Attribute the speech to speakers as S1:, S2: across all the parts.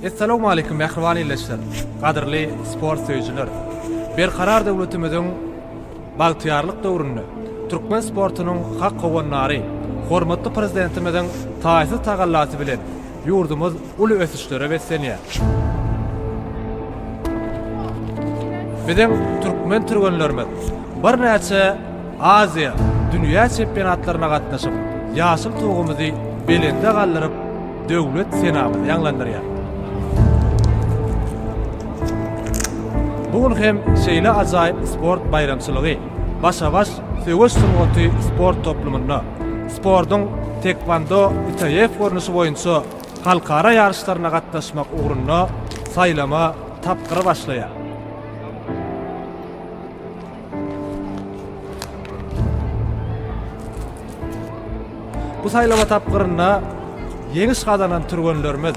S1: Essalawmaleýkim mähriban ildeşler, gadyrly sport söýüjiler! Berkarar döwletimiziň bagtyýarlyk döwründe türkmen sportunyň hak howandary, hormatly Prezidentimiziň taýsyz tagallasy bilen ýurdumyz uly ösüşlere beslenýär. Biziň türkmen türgenlerimiz birnäçe Aziýa, dünýä çempionatlaryna gatnaşyp, ýaşyl tugumyzy belende galdyryp, döwlet senamyzy ýaňlandyrýar. Bu gün hem şeýle ajaýyp sport baýramçylygy Başa-baş söweş sungaty sport toplumynda sportuň taekwondo ITF görnüşi boýunça halkara ýaryşlaryna gatnaşmak ugrunda saýlama tapgyry başlaýar. Bu saýlama tapgyrynda ýeňiş gazanan türgenlerimiz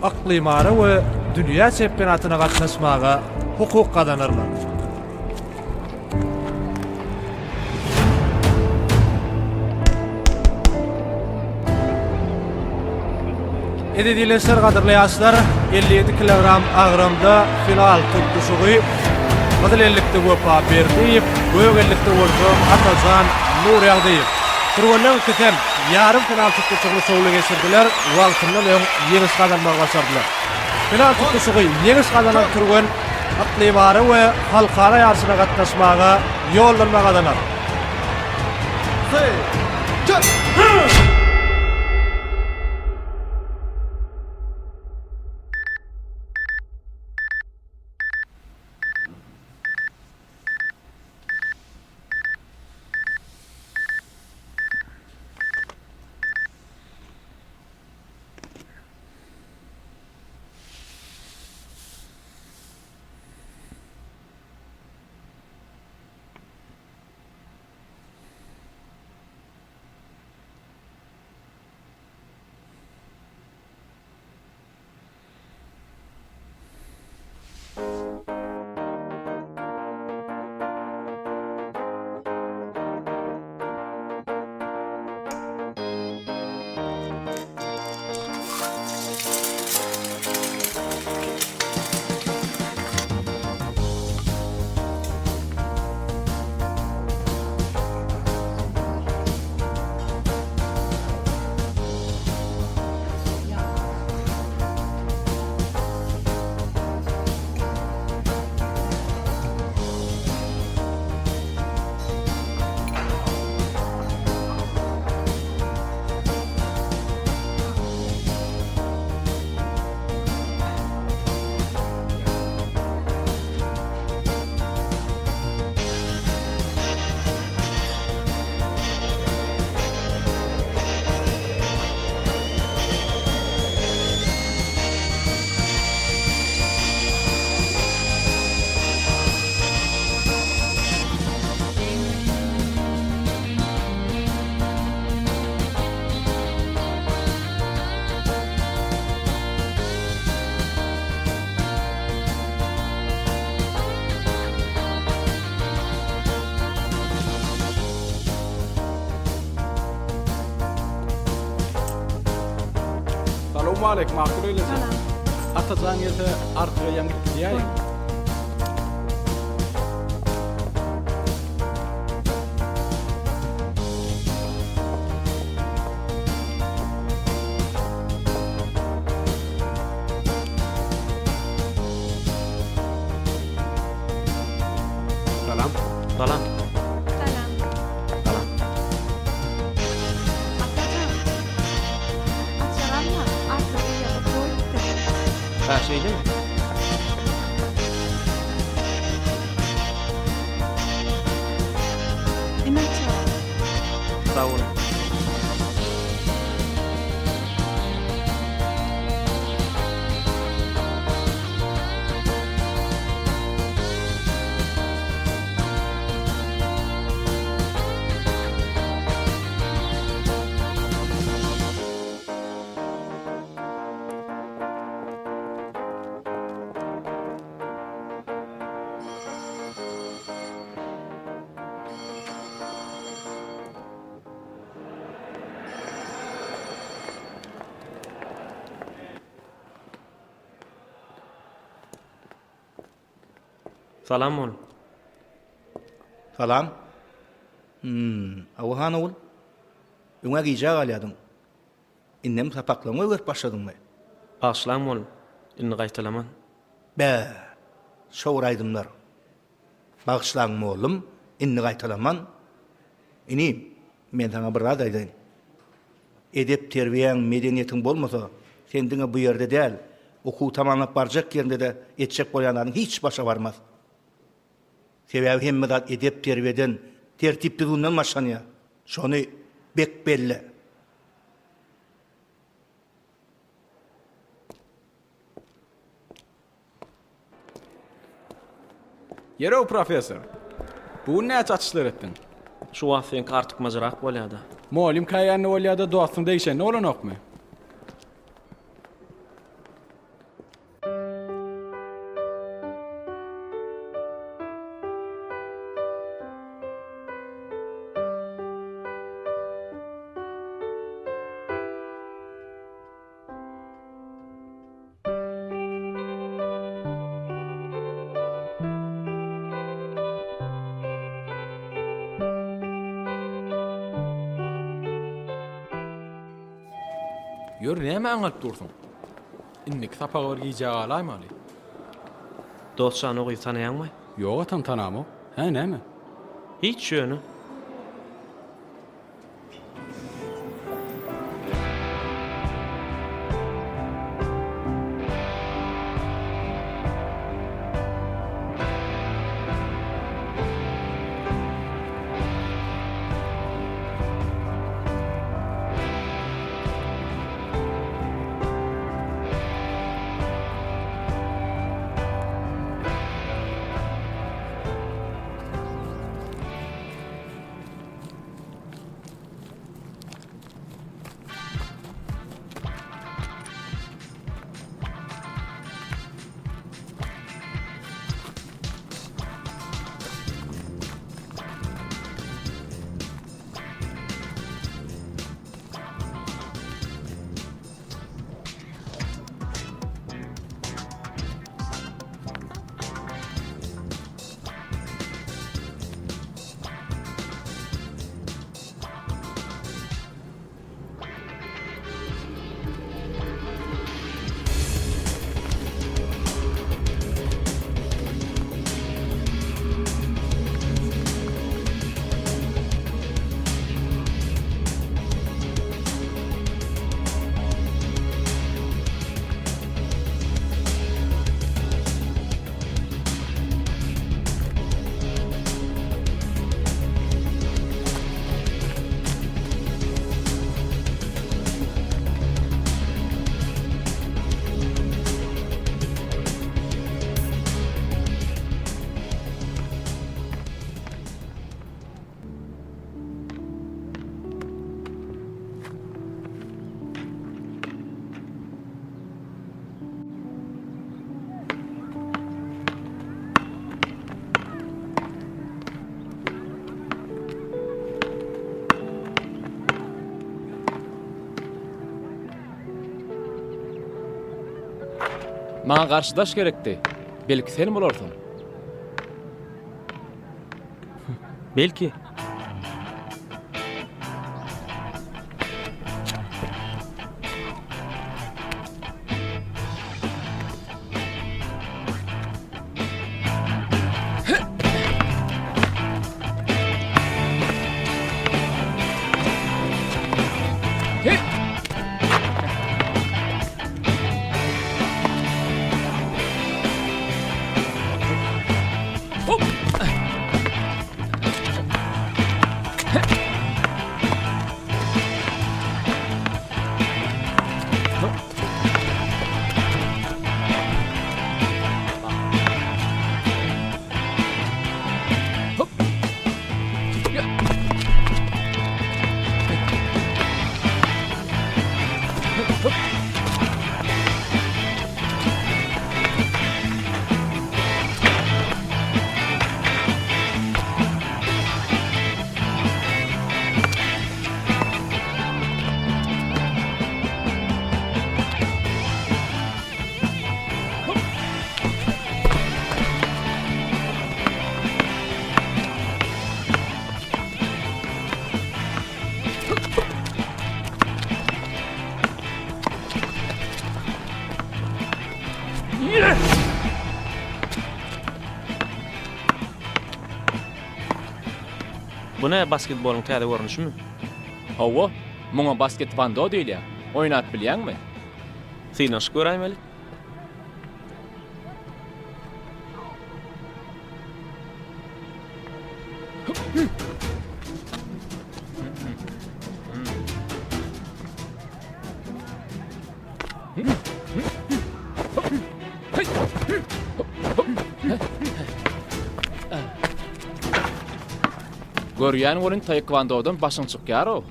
S1: yklymara we dünýä çempionatyna gatnaşmaga hukuk gazanarlar. Eziz ildeşler, gadyrly ýaşlar, 57 kilogram agramda final tutluşygy Gyzyl ellikde Wepa Berdiýew, gök ellikde bolsa Atajan Nurýagdyýew. Türgenleriň ikisem ýarym final tutluşygyny şowly geçirdiler, wagtyndan öň ýeňiş gazanmagy başardylar. Final tutluşygy ýeňiş gazanan türgen yklymara we halkara ýaryşyna gatnaşmaga ýollanma gazanar.
S2: Salowmaleýkim Akgül eýlese. Salam. Atajan gelse artyk eýýäm gitdi diýäýiň. Salam.
S3: Salam.
S4: Salam.
S3: Salam.
S4: Atajan. Açar alma, arka eýýäm goýupdyr.
S3: Ha, şeýlemi?
S4: Ine açar.
S3: Sag boluň. Salam mugallym.
S5: Salam. Hum, hawa han ogul. Öň-ä gijä galýadyň. Indem sapaklaryňy özgerip başladyňmy?
S3: Bagyşlaň mugallym. Indi gaýtalaman.
S5: Bä, şowur aýdymlar. Bagyşlaň mollum, indi gaýtalaman. Inim, men saňa bir zat aýdaýyn. Edep-terbiýäň, medeniýetiň bolmasa, sen diňe bu ýerde däl, okuw tamamlap barjak ýeriňde-de etjek bolýan zadyň hiç başa barmaz. Sebäbi hemme zat edep-terbiýeden, tertip-düzgünden başlanýar. Şony bek belle.
S2: Ýerow professor, bu gün näçe açyşlar etdiň?
S3: Şu wagt seňki artykmajyrak bolýada.
S2: Mugallym käýände bolýada, dostuň degişende bolanokmy? Ýör, näme aňalyp dursuň? Indiki sapaga bir gijä galaýmaly.
S3: Dost jan o gyzy tanaýaňmy?
S2: Ýok atam tanamok. Hä näme?
S3: Hiç ýöne.
S6: Maňa garşydaş gerekdi. Belki sen bolarsyň.
S3: Belki. Bu nä basketbolyň täze görnüşimi?
S6: Hawa, muňa basketwando diýilýär. Oýnap bilýäňmi?
S3: Synanyşyp göräýmeli.
S6: Görýän welin taekwandodan başyň çykýar-ow.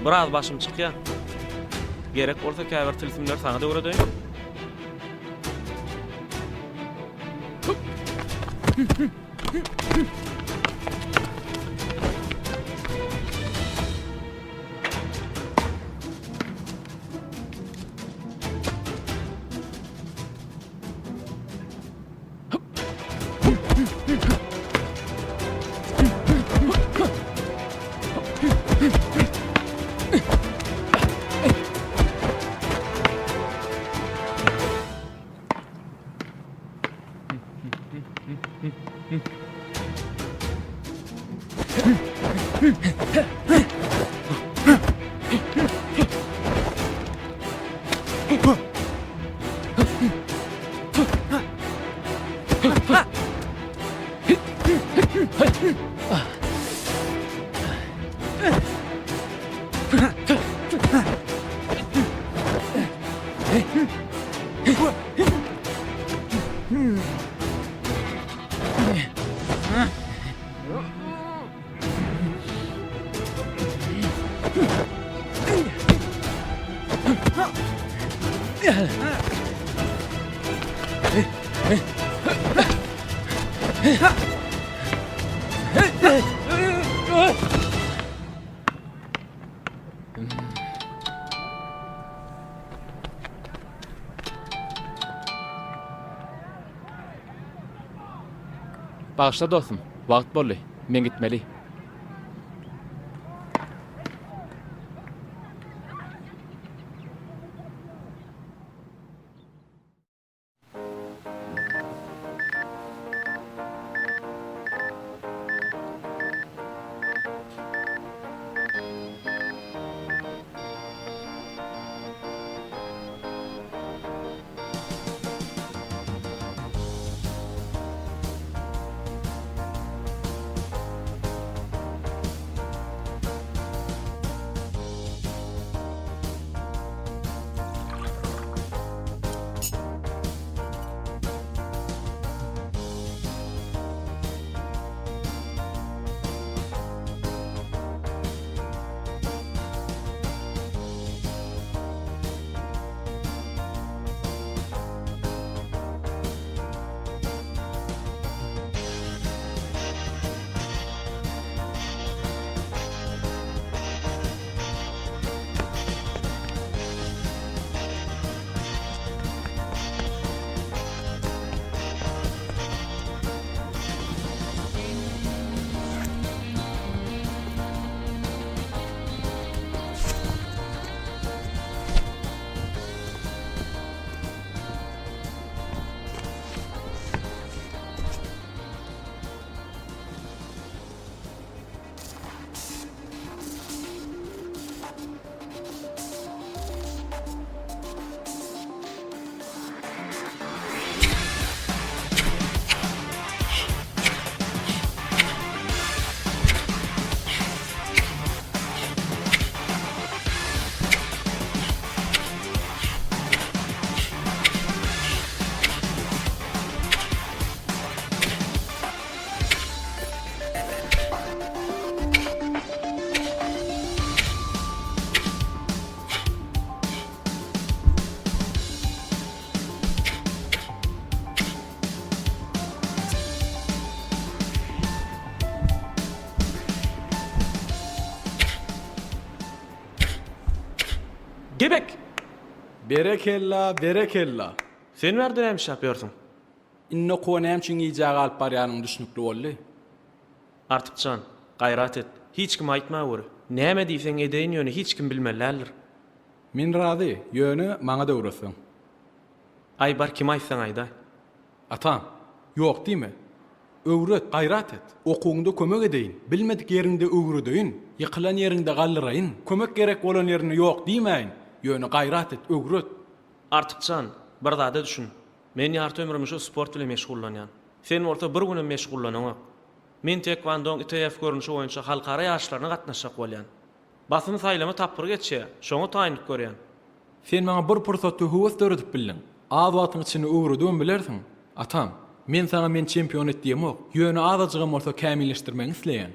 S3: Biraz başym çykýar. Gerek bolsa käbir tilsimleri saňa-da öwredeýin.
S6: Bagyşla dostum, wagt boldy. Men gitmeli.
S3: Gebek!
S2: Berekella, berekella!
S3: Sen bärde näme işläp ýörsüň?
S2: Indi okuwa näme üçin gijä galyp barýanyň düşnükli boldy.
S3: Artykjan, gaýrat et. Hiç kime aýtmaweri. Näme diýseň edeýin ýöne hiç kim bilmeli däldir.
S2: Men razy, ýöne maňa-da öwretseň.
S3: Aý bar kime aýtsaň aýdaý.
S2: Atam, ýok diýme. Öwret, gaýrat et. Okuwyňda kömek edeýin, bilmedik ýeriňde öwredeýin, ýykylan ýeriňde galdyraýyn, kömek gerek bolan ýerinde ýok diýmäýin, ýöne gaýrat et, öwret.
S3: Artyk jan, bir zada düşün. Men ýarty ömrümi şu sport bilen meşgullanýan. Sen bolsa bir günem meşgullanaňok. Men tekwondoň ITF görnüşi boýunça halkara ýaryşlaryna gatnaşjak bolýan. Basym saýlama tapgyry geçýär, şoňa taýynlyk görýän.
S2: Sen maňa bir pursatda höwes döredip bildiň. Az wagtyň içinde öwredibem bilersiň. Atam, men saňa meni çempion et diýemok, ýöne azajygam bolsa kämilleşdirmegiňi isleýän.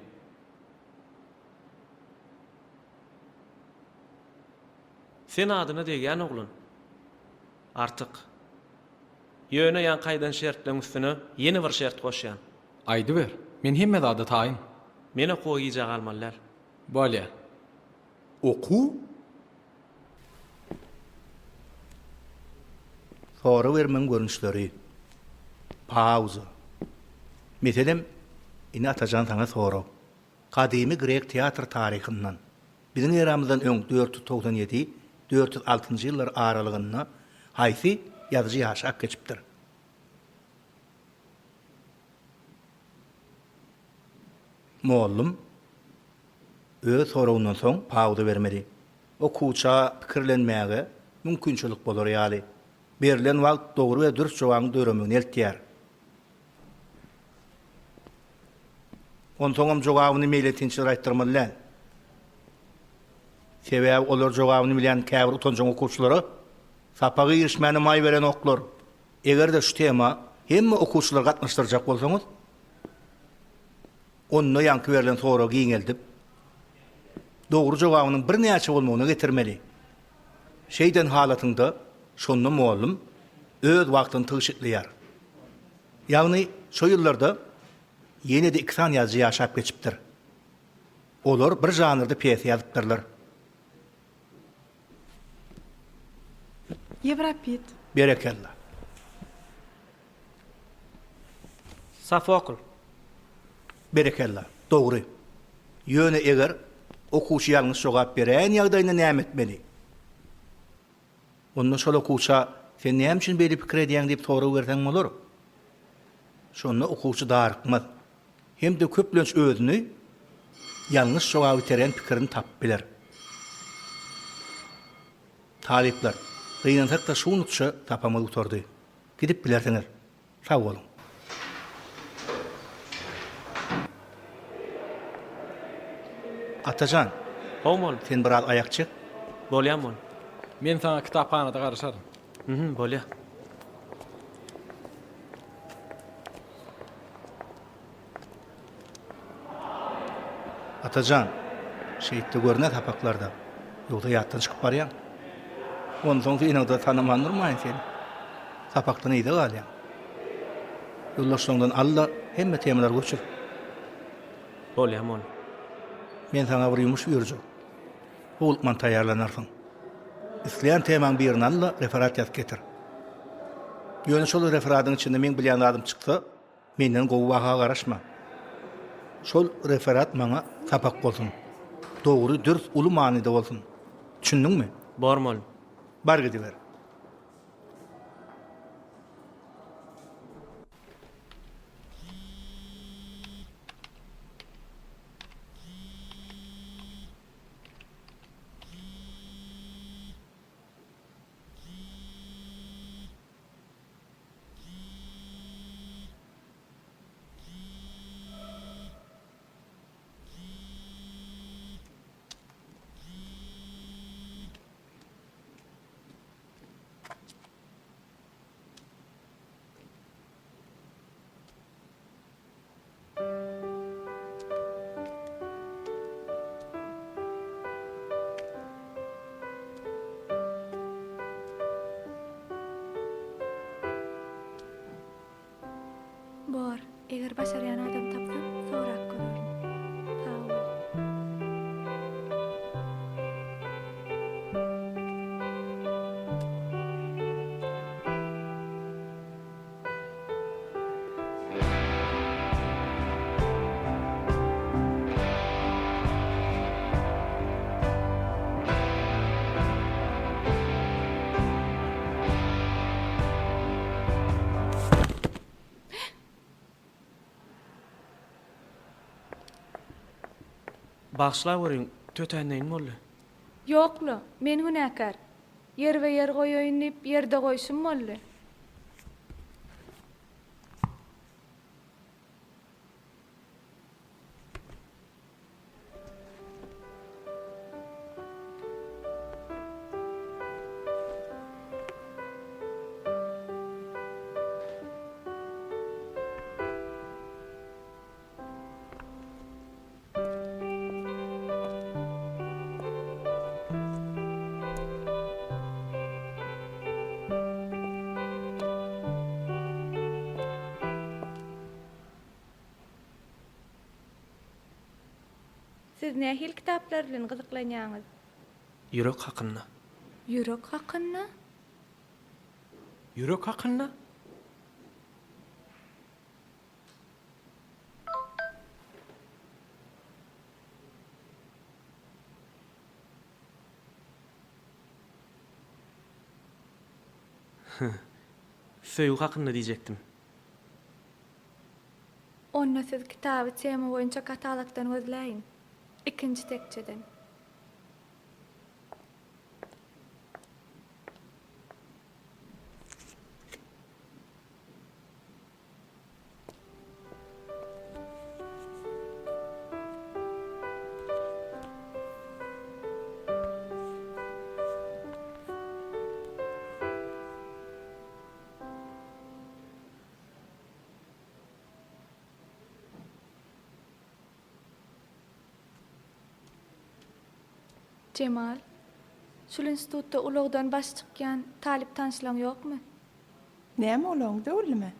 S3: Sen adyna degýän oglan. Artyk. Ýöne ýaňky aýdan şertleň üstüne ýene bir şert goşýan.
S2: Aýdyber. Men hemme zada taýyn.
S3: Men okuwa gijä galmaly däl.
S2: Bolýa. Okuw?
S5: Sorag bermegiň görnüşleri. Pauza. Meselem, Ine Atajan saňa sorag. Gadymy grek teatr taryhyndan. Biziň eramyzdan öň 497, 406-njy ýyllar aralygynda haýsy ýazyjy ýaşap geçipdir? Mollum öz soragyndan soň pauza bermeli. Okuwça pikirlenmäge mümkinçilik bolar ýaly, berlen wagt dogry we dürs jogabyň döremegine eltýär. Onsoňam jogabyny meýletinçilere aýtdyrmaly däl. Sebäbi olar jogabyny bilýän käbir utanjaň okuwçylara sapaga girişmäne maý berenoklar. Eger-de şu tema hemme okuwçylary gatnaşdyrjak bolsaňyz, onda ýaňky berlen soragy giňeldip, dogry jogabynyň birnäçe bolmagyna getirmeli. Şeýden halatyňda şonda mugallym öz wagtyny tygşytlaýar. Ýagny şo ýyllarda ýene-de iki sany ýazyjy ýaşap geçipdir. Olar bir žanrda pýesa ýazypdyrlar.
S4: Ýewrapid.
S5: Berekella.
S3: Sofokl.
S5: Berekella. Dogry. Ýöne eger okuwçy ýalňyş jogap beräýen ýagdaýynda näme etmeli? Onda şol okuwça sen näme üçin beýle pikir edýäň diýip sorag berseň bolar. Şonda okuwçy darykmaz. Hem-de köplenç özüni ýalňyş jogap iterýän pikirini tapyp biler. Talyplar, gynansak-da şu günlükçe sapagymyz gutardy. Gidip bilersiňiz. Sag boluň. Atajan.
S3: How mol.
S5: Sen biraz aýak çek.
S3: Bolýa mol.
S2: Men saňa kitaphanada garaşaryn.
S3: Mhm, bolýa.
S5: Atajan, şeýtde görne sapaklarda. Ýogsa ýatdan çykyp barýaň. Onsoň synagda tanaman durmaýyn seni. Sapakdan yza galýaň. Ýoldaşlaryňdan al-da, hemme temalary göçür.
S3: Bolýa, molla.
S5: Men saňa bir ýumuş buýurjak. Howlukman taýýarlanarsyň. Isleýän temaň birini al-da, referat ýazyp getir. Ýöne şol referadyň içinde meň bilýän zadym çyksa, Menden gowy baha garaşma. Şol referat maňa sapak bolsun. Dogry, dürs, uly manyda bolsun. Düşündiňmi?
S3: Bor mol.
S5: Bar gidiber.
S4: Bor, eger başarýan adam tapsam, sorap görerin. Sag bol.
S3: Bagyşlaweriň, tötänleýin boldy.
S4: Ýok-la, men günäkär. Ýerbe-ýer goýaýyn diýip, ýerde goýşum boldy. Siz nähili kitaplar bilen gyzyklanýaňyz?
S3: Ýürek hakynda.
S4: Ýürek hakynda?
S2: Ýürek hakynda?
S3: Söýgi hakynda diýjekdim.
S4: Onda siz kitaby tema boýunça katalogdan gözläýiň. Ikinji tekjeden. Jemal, şul institutda ulagdan baş çykýan talyp tanyşlaň ýokmy?
S7: Näme ulagyň döwüldimi?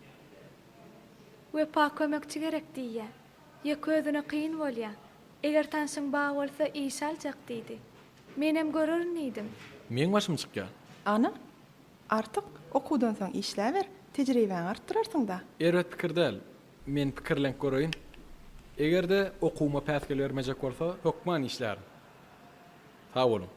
S4: Wepa kömekçi gerek diýýä. Ýeke özüne kyn bolýa. Eger tanşyň bar bolsa işe aljak diýdi. Menem görerin diýdim.
S2: Meň başym çykýa.
S7: Ana, Artyk, okuwdan soň işläber, tejribäňi artdyrarsyň-da.
S2: Erbet pikir däl. Men pikirlenip göreýin. Eger-de okuwyma päsgel bermejek bolsa, hökman işlärin. Sag boluň.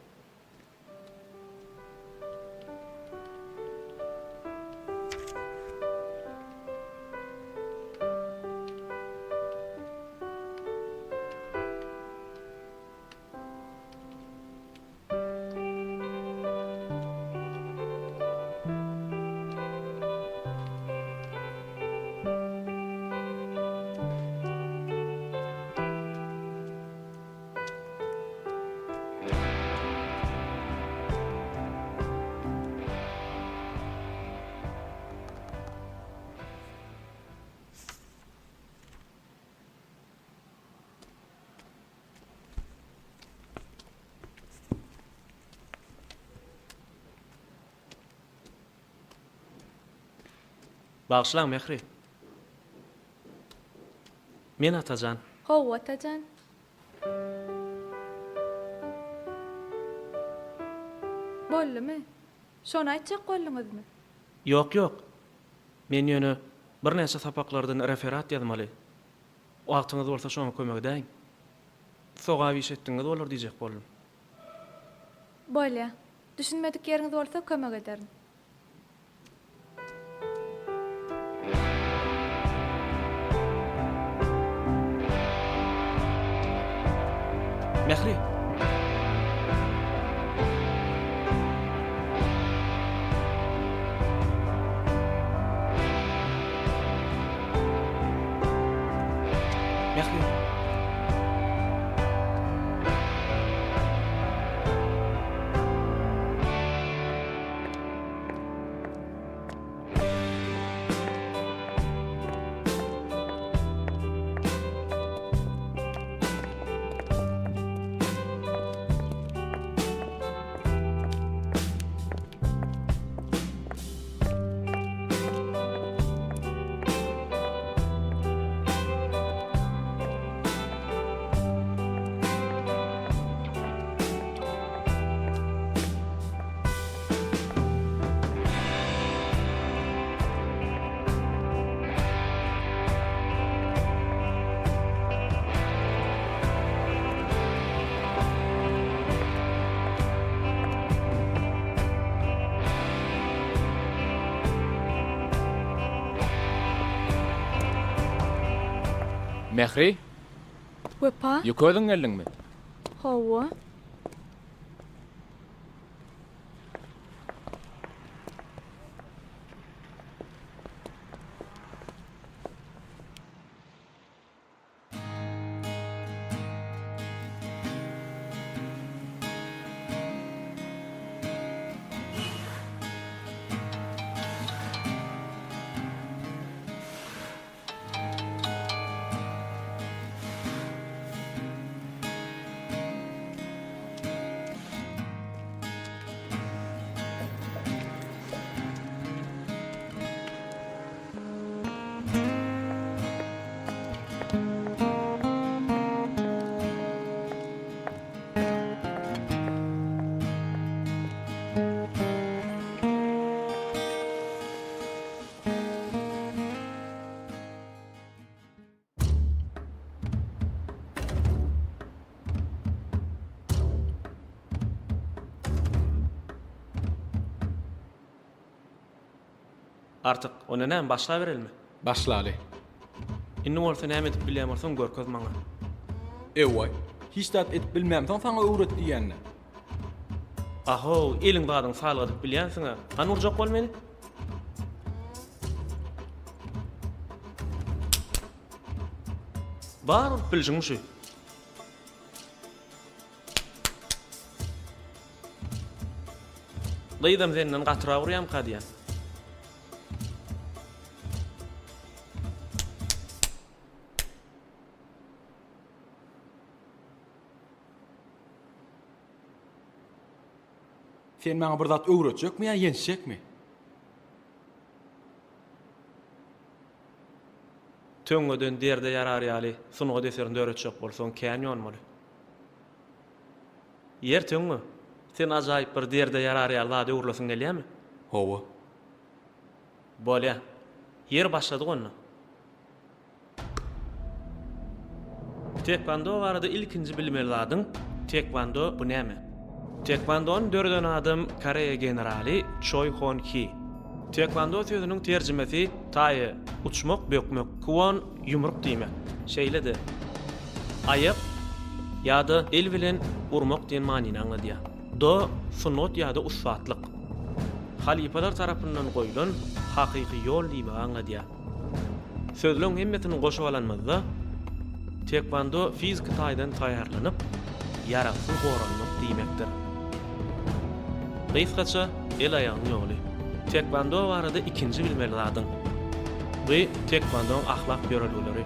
S3: Bagyşlaň Mähri. Men Atajan.
S4: Hawa Atajan. Boldumy? Şony aýtjak bolduňyzmy?
S3: Ýok ýok. Men ýöne birnäçe sapaklardan referat ýazmaly. Wagtyňyz bolsa şoňa kömek edäýiň. Sogap iş etdigiňiz bolar diýjek boldum.
S4: Bolýa. Düşünmedik ýeriňiz bolsa kömek ederin.
S3: Mähri! Mähri!
S6: Mähri?
S4: Wepa?
S6: Ýeke özüň geldiňmi?
S4: Hawa.
S3: Artyk, onda näme, başlaberelimi?
S2: Başlaly.
S3: Indi bolsa näme edip bilýän bolsaň görkez maňa.
S2: Ewaý, hiç zat edip bilmämsoň saňa öwret diýýän-dä.
S3: Ahow, eliň zadyňy salgadyp bilýänsiň-ä. Hany urjak bol meni. Bar urup bilşiň şu. Gyzam senden gatyrak urýamka diýýän.
S2: Sen maňa bir zat öwretjekmi ýa ýençjekmi?
S3: Töňňeden derde ýarar ýaly sungat eserini döretjek bolsaň kän ýonmaly. Ýer töňňe, sen ajaýyp bir derde ýarar ýaly zada öwrülesiň gelýärmi?
S2: Hawa.
S3: Bolýa. Ýer başladyk onda. Tekwando barada ilkinji bilmeli zadyň, tekwando bu näme? Tekwandony döreden adam koreýa generaly Çoi Hon Hi. Tekwando sözüniň terjimesi tae, uçmak, bökmek, kwon, ýumruk diýmek. Şeýle-de, aýak ýa-da el bilen urmak diýen manyny aňladýar. Do, sungat ýa-da ussatlyk. Halypalar tarapyndan goýlan hakyky ýol diýmegi aňladýar. Sözleň hemmesini goşup alanymyzda, tekwando fiziki taýdan taýýarlanyp, ýaragsyz goranmak diýmekdir. Gysgaça, el-aýagyň ýoly. Tekwando barada ikinji bilmeli zadyň, bu tekwandoň ahlak ýörelgeleri.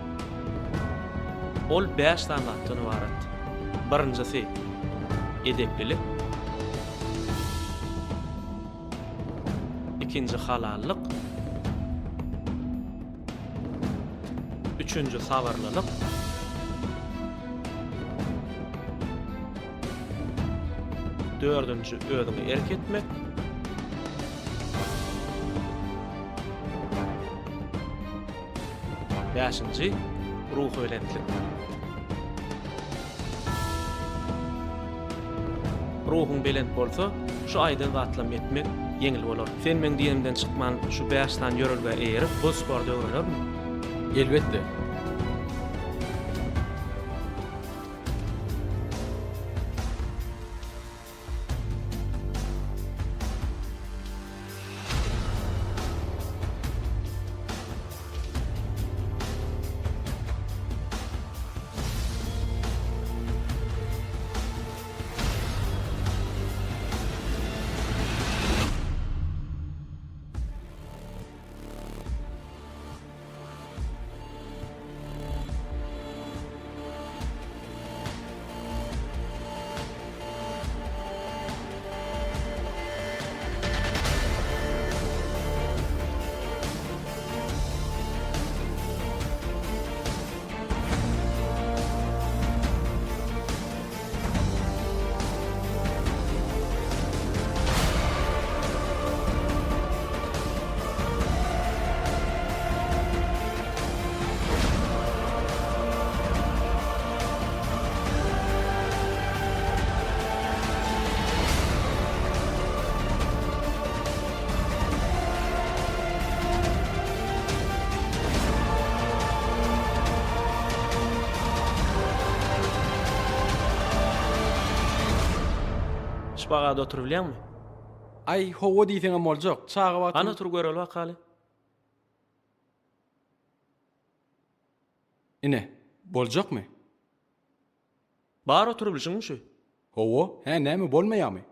S3: Ol bäş sany zatdan ybarat. Birinjisi, edeplilik. Ikinji halallyk. Üçünji sabyrlylyk. Dördünji özüňe erk etmek. Bäşinji ruhubelentlik. Ruhuň belent bolsa, şu aýdan zatlarymy etmek ýeňil bolar. Sen meň diýenimden çykman şu bäş sany ýörelgä eýerip, bu sporty öwrenermiň?
S2: Elbetde.
S3: Şpagada oturybilýäňmi?
S2: Aý, hawa diýseňem boljak. Çaga wagtym.
S3: Hany otur göreli bakaly.
S2: Ine, boljakmy?
S3: Bar oturybilşiňmi şu?
S2: Hawa, hä näme bolmaýamy?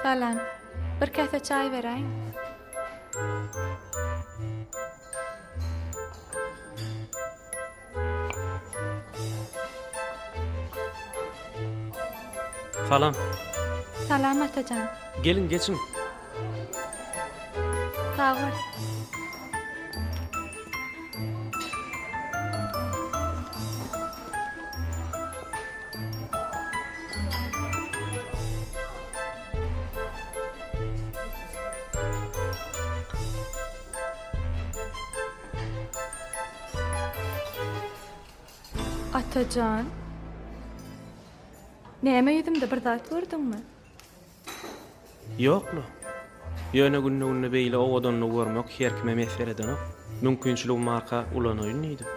S4: Salam. Bir käse çaý beräýiň.
S3: Salam.
S4: Salam Atajan.
S3: Geliň geçiň.
S4: Sag bol. Atajan. Näme ýüzümde bir zat gördüňmi?
S3: Ýok-la. Ýöne günde-günde beýle owadanlygy görmek her kime miýesser edenok. Mümkinçiligim barka ulanaýyn diýdim.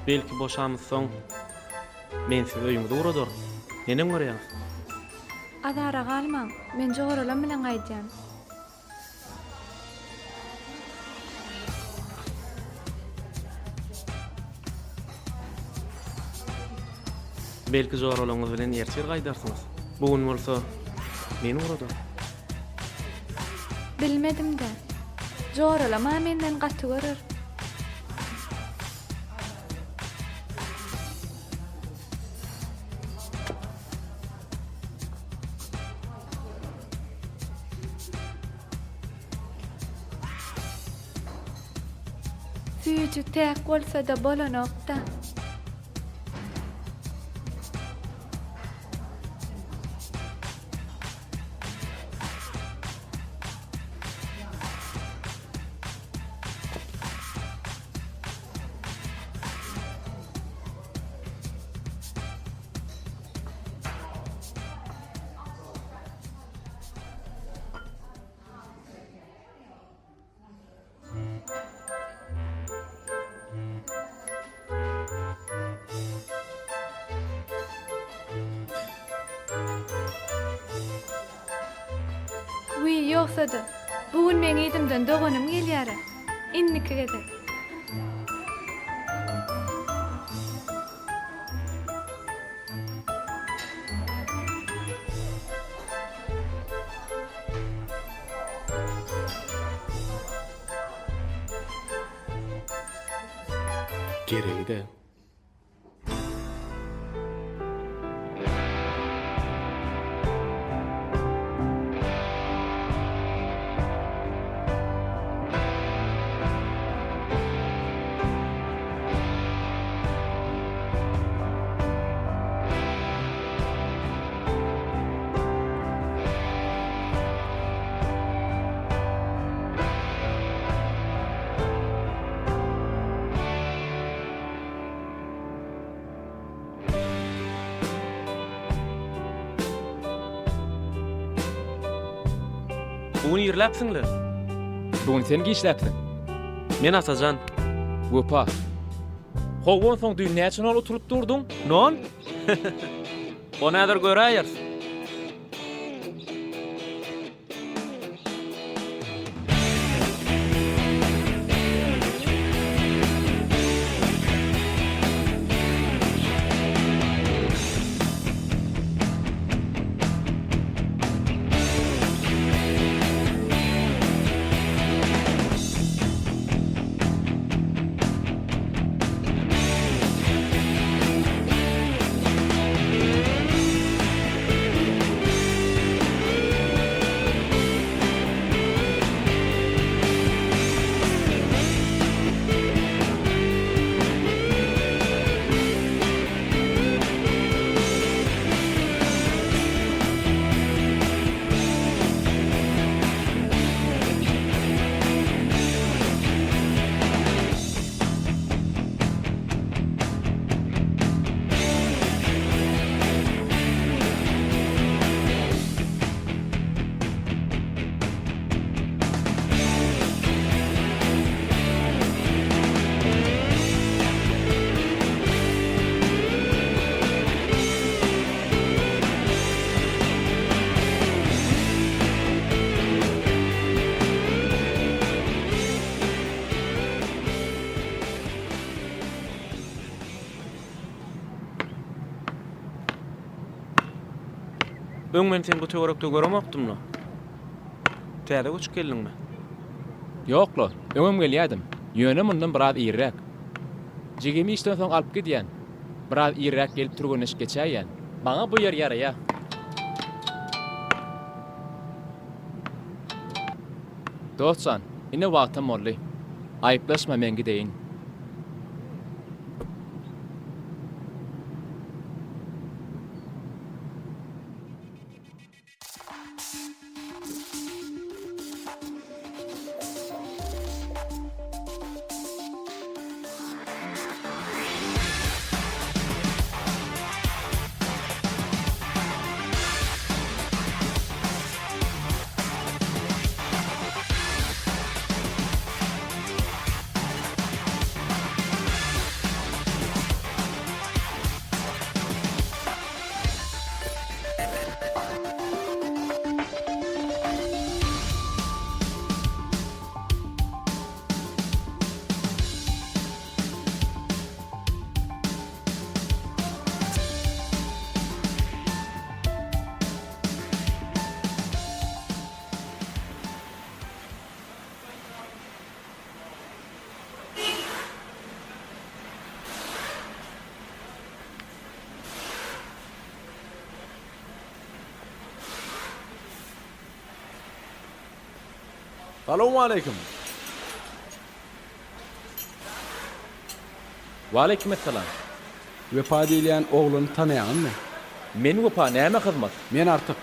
S3: Belki boşamyzsoň, men sizi öýüňize ugradaryn. Neneň görýäňiz?
S4: Azara galmaň, men joralam bilen gaýdýan.
S3: Belki joralaryňyz bilen ertir gaýdarsyňyz. Bu gün bolsa men ugradaryn.
S4: Bilmedim-dä. Joralam-a menden gaty görer. Süýji täk bolsa-da bolanok-da. Wiý, ýogsa-da, bu gün meň yzymdan doganym gelýär-ä. Indiki gezek.
S2: Geregi-de.
S3: Bu gün irläpsiňle.
S6: Bu gün sen giçläpsiň.
S3: Men Atajan.
S6: Wepa. Hawa onsoň düýn näçe nol oturyp durduň?
S3: Nol? Ony häzir göräýeris. Öň men seni bu töwerekde göremokdym-la. Täze göçüp geldiňmi?
S6: Ýok-la, öňem gelýädim. Ýöne mundan biraz irräk. Jigimi işden soň alyp gidýän. Biraz irräk gelip türgenleşip geçäýýän. Maňa bu ýer ýaraýa. Dost jan, ine wagtam boldy. Aýyplaşma, men gideýin.
S2: Salowmaleýkim.
S6: Waleýkim essalam.
S2: Wepa diýilýän oglany tanaýaňyzmy?
S6: Men Wepa näme hyzmat?
S2: Men Artyk.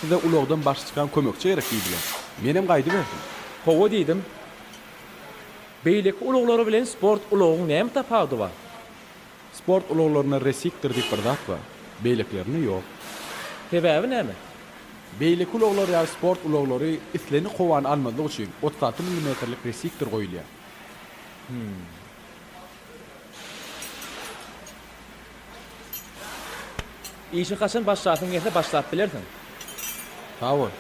S2: Size ulagdan başy çykan kömekçi gerek diýdiler. Menem gaýdyberdim.
S6: Hawa diýdim. Beýleki ulaglary bilen sport ulagyň näme tapawudy bar?
S2: Sport ulaglarynda resiktor diýip bir zat bar. Beýlekilerinde ýok.
S6: Sebäbi näme?
S2: Beýleki ulaglar ýaly sport ulaglary islendik howany almazlyk üçin 36 millimetrlik resiktor goýulýar.
S6: Hum. Işe haçan başlasyň gelse başlap bilersiň.
S2: Sag bol.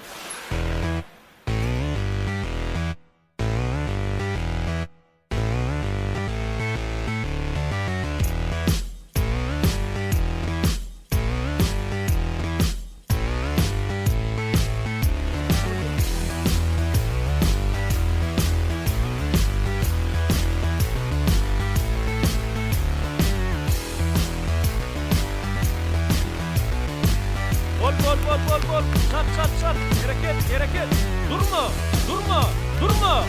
S3: Bol bol bol bol bol çat çat çat hereket hereket durma durma durma.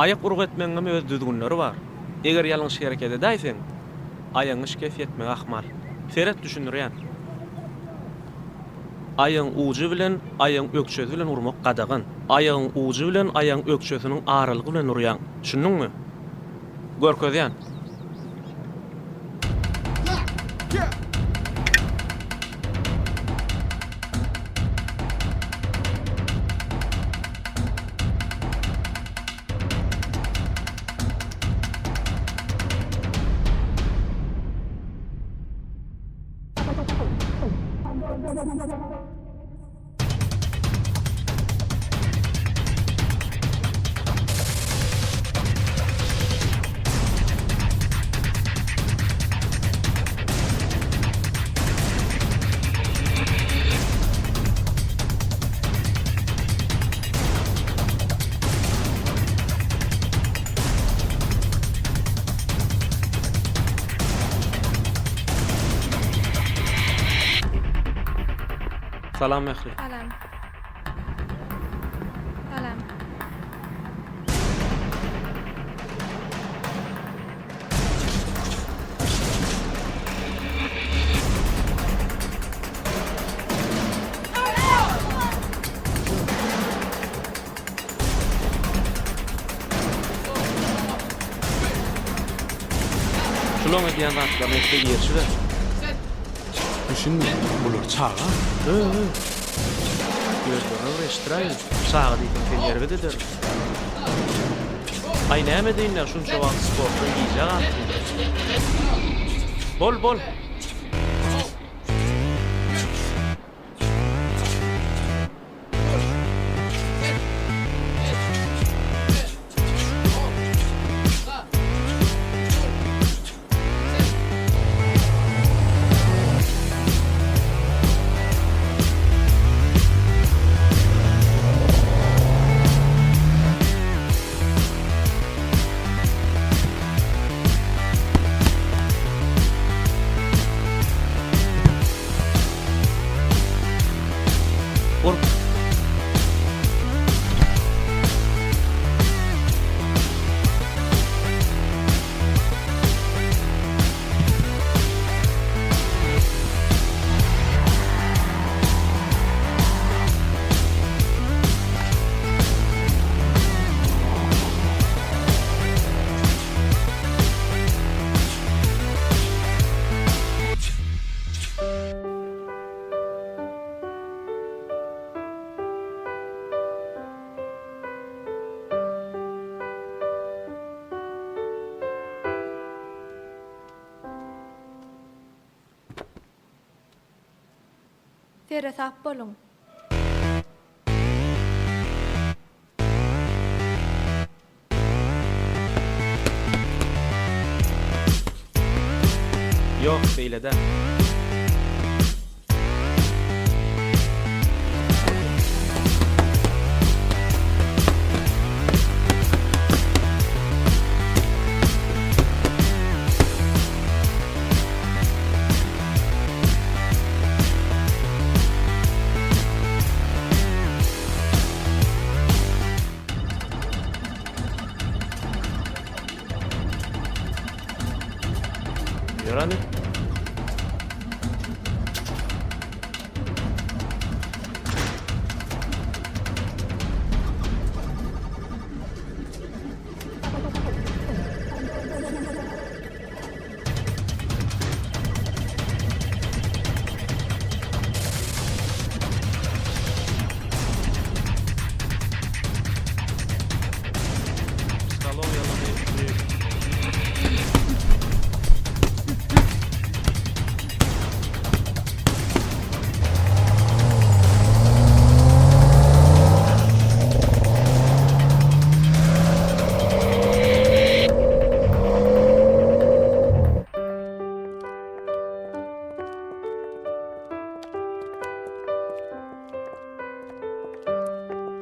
S3: Aýak urgy etmegiňem öz düzgünleri bar. Eger ýalňyş hereket edäýseň, aýagyňy şikes ýetmegi ahmal. Seret düşündirýän. Aýagyň ujy bilen aýagyň ökjesi bilen urmak gadagan. Aýagyň ujy bilen aýagyň ökjesiniň aralygy bilen urýaň. Düşündiňmi? Görkezýän. Salam Mähri.
S4: Salam. Salam.
S3: Bulaň edýän zatlaryny etse girişiber.
S2: Düşünmedim, bular çaga?
S3: Ö-ö. Gözlerine bir eşitdiräýin. Çaga diýseň seni erbet ederler. Aý näme edeýin-dä şunça wagt sportdan gijä galypdym. Bol, bol. Ur.
S4: Seresap boluň.
S3: Ýok, beýle däl. Ýör hany.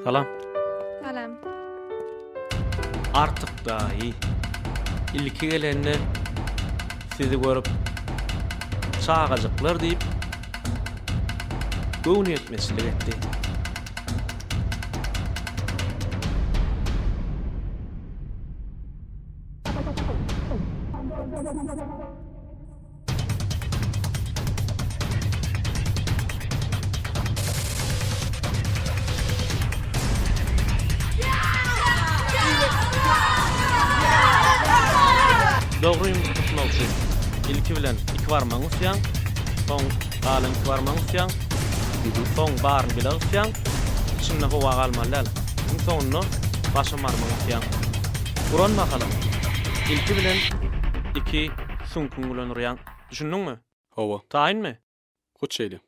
S3: Salam.
S4: Salam.
S3: Artyk daýy. Ilki gelende sizi görüp çagajyklar diýip göwnüýetmezçilik etdi. Dogry ýumruk tutmak üçin ilki bilen iki barmagyňy gysýaň, soň galan iki barmagyňy gysýaň, soň baryny bile gysýaň, içinde howa galmaly däl. Iň soňunda başam barmagyňy gysýaň. Uran mahalyň ilki bilen iki süňküň bilen urýaň. Düşündiňmi?
S2: Hawa.
S3: Taýynmy?
S2: Hut şeýle.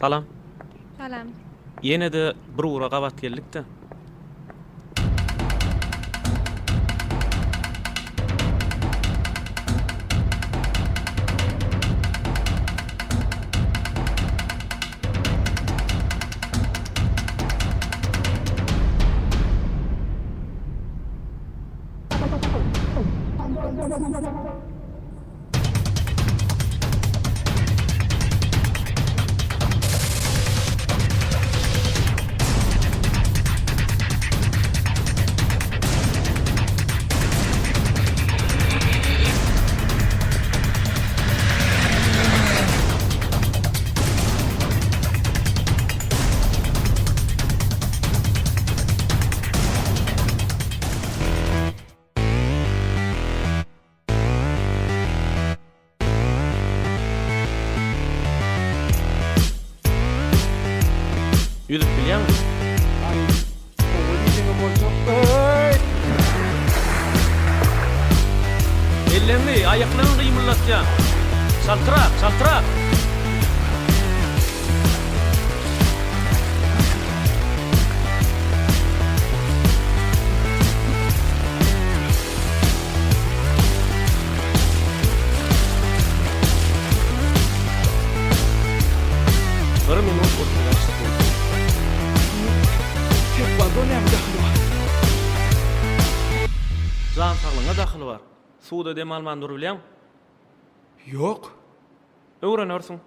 S3: Salam.
S4: Salam.
S3: Ýene-de bir ugra gabat geldik-de. Ýüzüp bilýäňmi?
S2: Aý, gowy diýseňem boljak. Eý!
S3: Elleňi, aýaklaryňy gymyldatýaň. Çaltrak, çaltrak! Bir minut 35 sekunt.
S2: Taekwondo näme dahyly bar?
S3: Jan saglygyňa dahyly bar. Suwda dem alman durubilýäňmi?
S2: Ýok.
S3: Öwrenersiň.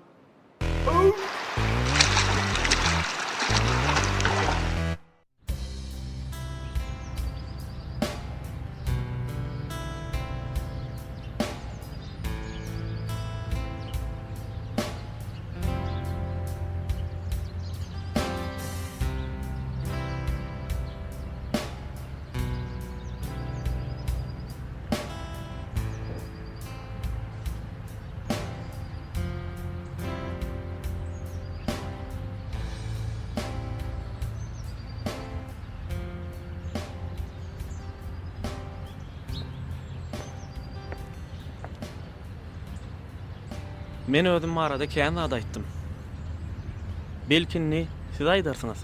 S3: Men özüm barada kän zat aýtdym. Belki indi siz aýdarsyňyz.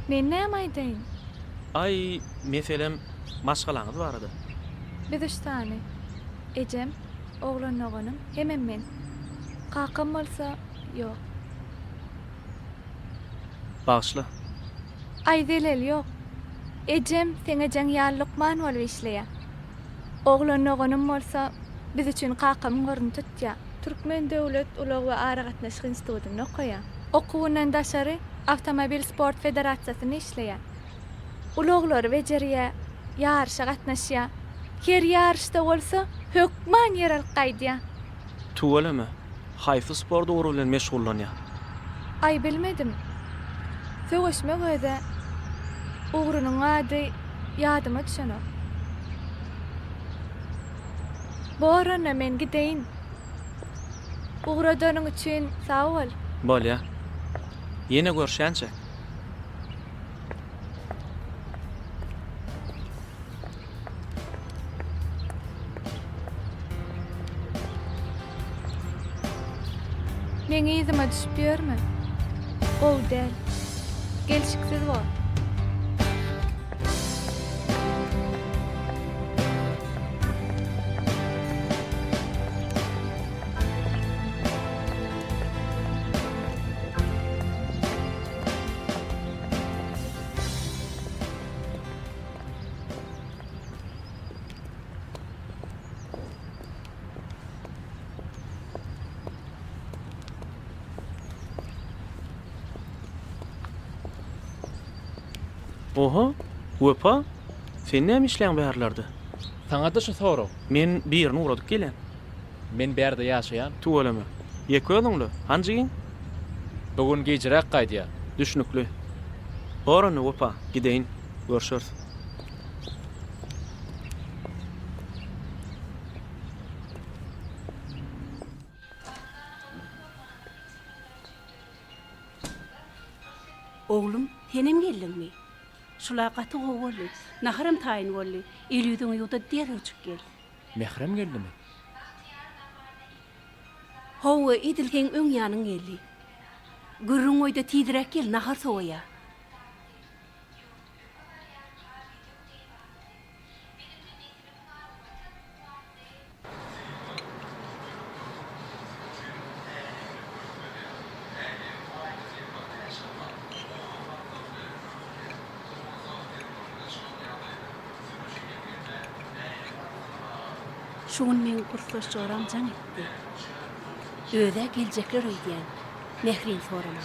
S4: Men näme aýdaýyn?
S3: Aý, meselem, maşgalaňyz barada.
S4: Biz üç sany. Ejem, oglan doganym hemem men. Kakam bolsa ýok.
S3: Bagyşla.
S4: Aý zeleli ýok. Ejem seň ejeň ýaly lukman bolup işleýär. Oglan doganym bolsa biz üçin kakamyň ornuny tutýar. Türkmen döwlet ulag we aragatnaşyk institutynda okaýar. Okuwyndan daşary Awtomobil sport federasiýasynda işleýär. Ulaglary bejerýär, ýaryşa gatnaşýar. Her ýaryşda bolsa hökman ýer alyp gaýdýar.
S3: Tüweleme, haýsy sport ugry bilen meşgullanýar?
S4: Aý bilmedim. Söweşmek özä. Ugrunyň ady ýadyma düşenok. Bor onda men gideýin. Ugradanyň üçin sag bol.
S3: Bolýa. Ýene görşänçä.
S4: Meň yzyma düşüp ýörme. Gowy däl. Gelşiksiz bor.
S3: Oho, Wepa, sen näme işleýäň bärlerde?
S6: Saňa-da şu sorag.
S3: Men birini ugradyp gelýän.
S6: Men bärde ýaşaýan.
S3: Tüweleme. Ýeke özüňle. Hany jigiň?
S6: Bu gün gijiräk gaýdýar.
S3: Düşnükli. Bor onda Wepa, gideýin. Görşeris.
S8: Oglum, senem geldiňmi? Şul-a gaty gowy boldy. Naharam taýyn boldy. El-ýüzüňi ýuw-da derrewjik gel.
S6: Mährem geldimi?
S8: Hawa, edil seň öň ýanyň geldi. Gürrüň goýda tizräk gel, nahar sowaýa. Şu gün meň kursdaş joram jaň etdi. Öz-ä geljekler öýdýän, Mährini soraman.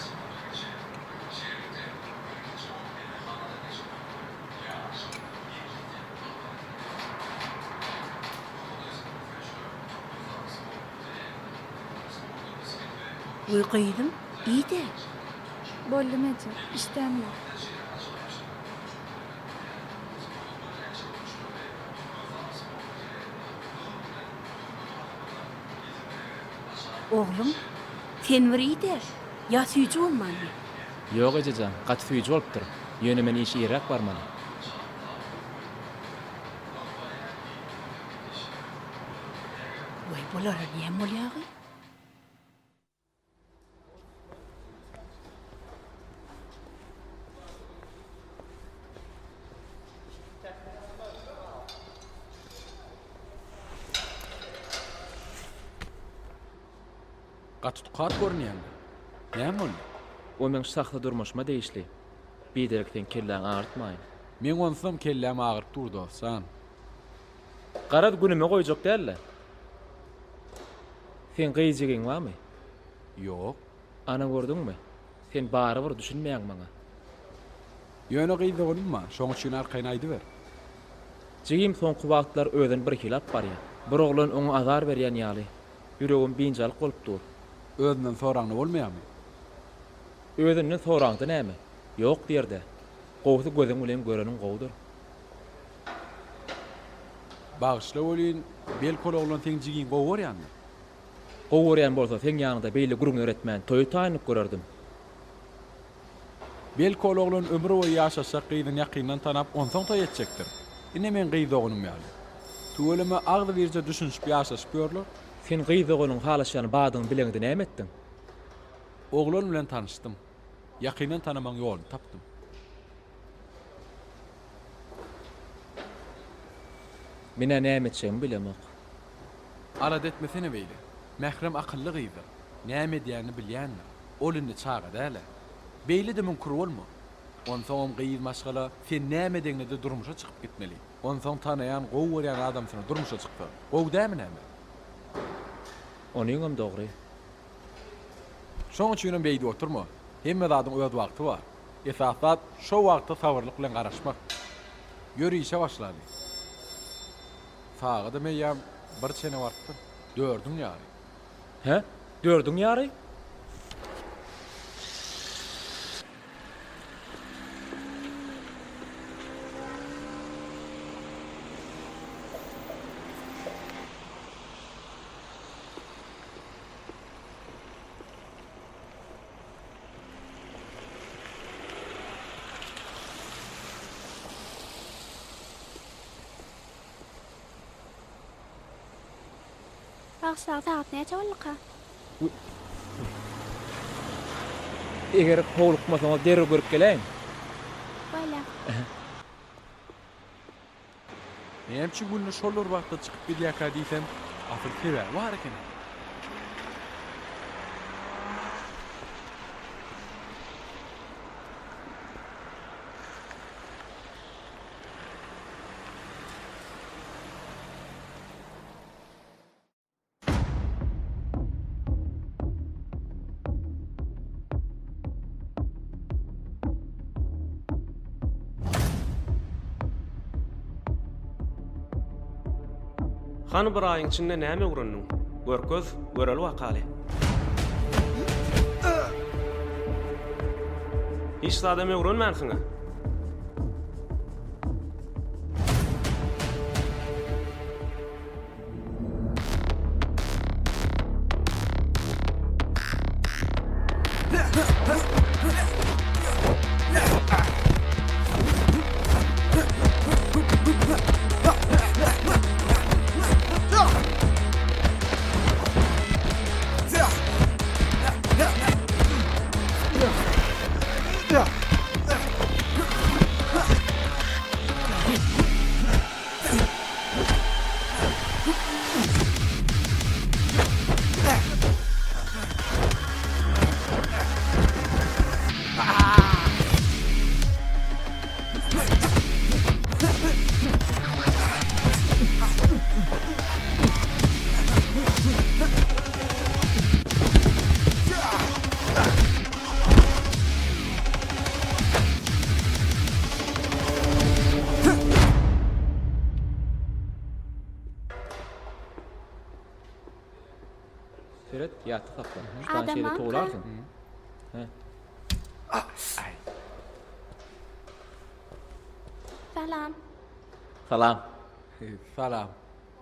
S8: Wiý gyzym, iý-dä.
S4: Boldum eje, işdäm ýok.
S8: Oglum, sen bir iý-de, ýa süýji bolmanmy?
S6: Ýok ejejan, gaty süýji bolupdyr. Ýöne men işe irräk barmaly.
S8: Weý, bulara näme bolýagy?
S2: Gaty tukat görünýäň. Näme boldy?
S6: O meň şahsy durmuşyma degişli. Biderek seň kelläňi agyrtmaýyn.
S2: Meň onsuzam kelläm agyryp dur dost jan.
S6: Garaz günüme goýjak däl-de. Seň gyz jigiň barmy?
S2: Ýok.
S6: Ana gördüňmi? Sen barybir düşünmeýäň maňa.
S2: Ýöne gyz doganym bar, şoň üçin arkaýyn aýdyber.
S6: Jigim soňky wagtlar özüni birhili alyp barýar. Bir oglan oňa azar berýän ýaly. Ýüregim biynjalyk bolup dur.
S2: Özünden soraňda bolmaýarmy?
S6: Özünden soraňda näme? Ýok diýer-dä. Gowusy gözüň bilen göreniň gowudyr.
S2: Bagyşla welin, belki ol oglan seň jigiňi gowy görýändir?
S6: Gowy görýän bolsa seň ýanyňda beýle gürrüňler etmän toýa taýynlyk görerdim.
S2: Belki ol oglan ömür boýy ýaşaşjak gyzyny ýakyndan tanap onsoň toý etjekdir. Ine meň gyz doganym ýaly. Tüweleme agzybirje düşünişip ýaşaşyp ýörler.
S6: Sen gyz doganyň halaşýan badyňy bileňde näme etdiň?
S2: Oglan bilen tanyşdym. Ýakyndan tanamagyň ýoluny tapdym.
S6: Men-ä näme etjegimi bilemok.
S2: Alada etmesene beýle. Mährem akylly gyzdyr. Näme edýänini bilýändir. Ol indi çaga däl-ä. Beýle-de müňkür bolma. Onsoňam gyz maşgala sen näme edeňde-de durmuşa çykyp gitmeli. Onsoň tanaýan, gowy görýän adamsyna durmuşa çyksa, gowy dämi näme?
S6: Onyňam dogry.
S2: Şoň üçinem beýdip oturma. Hemme zadyň öz wagty bar. Esasy zat şo wagta sabyrlyk bilen garaşmak. Ýör işe başlaly. Sagadam eýýäm bir çene barypdyr. Dördüň ýary.
S6: Hä? Dördüň ýary?
S4: Bagyşla, sagat näçe bolduka?
S6: Eger howlukmasaňyz derrew görüp geläýiň.
S4: Bolýa.
S2: Näme üçin günde şol bir wagtda çykyp gidýärkä diýsem, asyl sebäbi bar eken-ä.
S3: Hany bir aýyň içinde näme öwrendiň? Görkez, göreli wakaly. Hiç zadam öwrenmänsiň-ä.
S6: Ýatda sakla. Şu sany şeýle towlarsyň. Hä.
S4: Salam.
S6: Salam.
S2: Salam.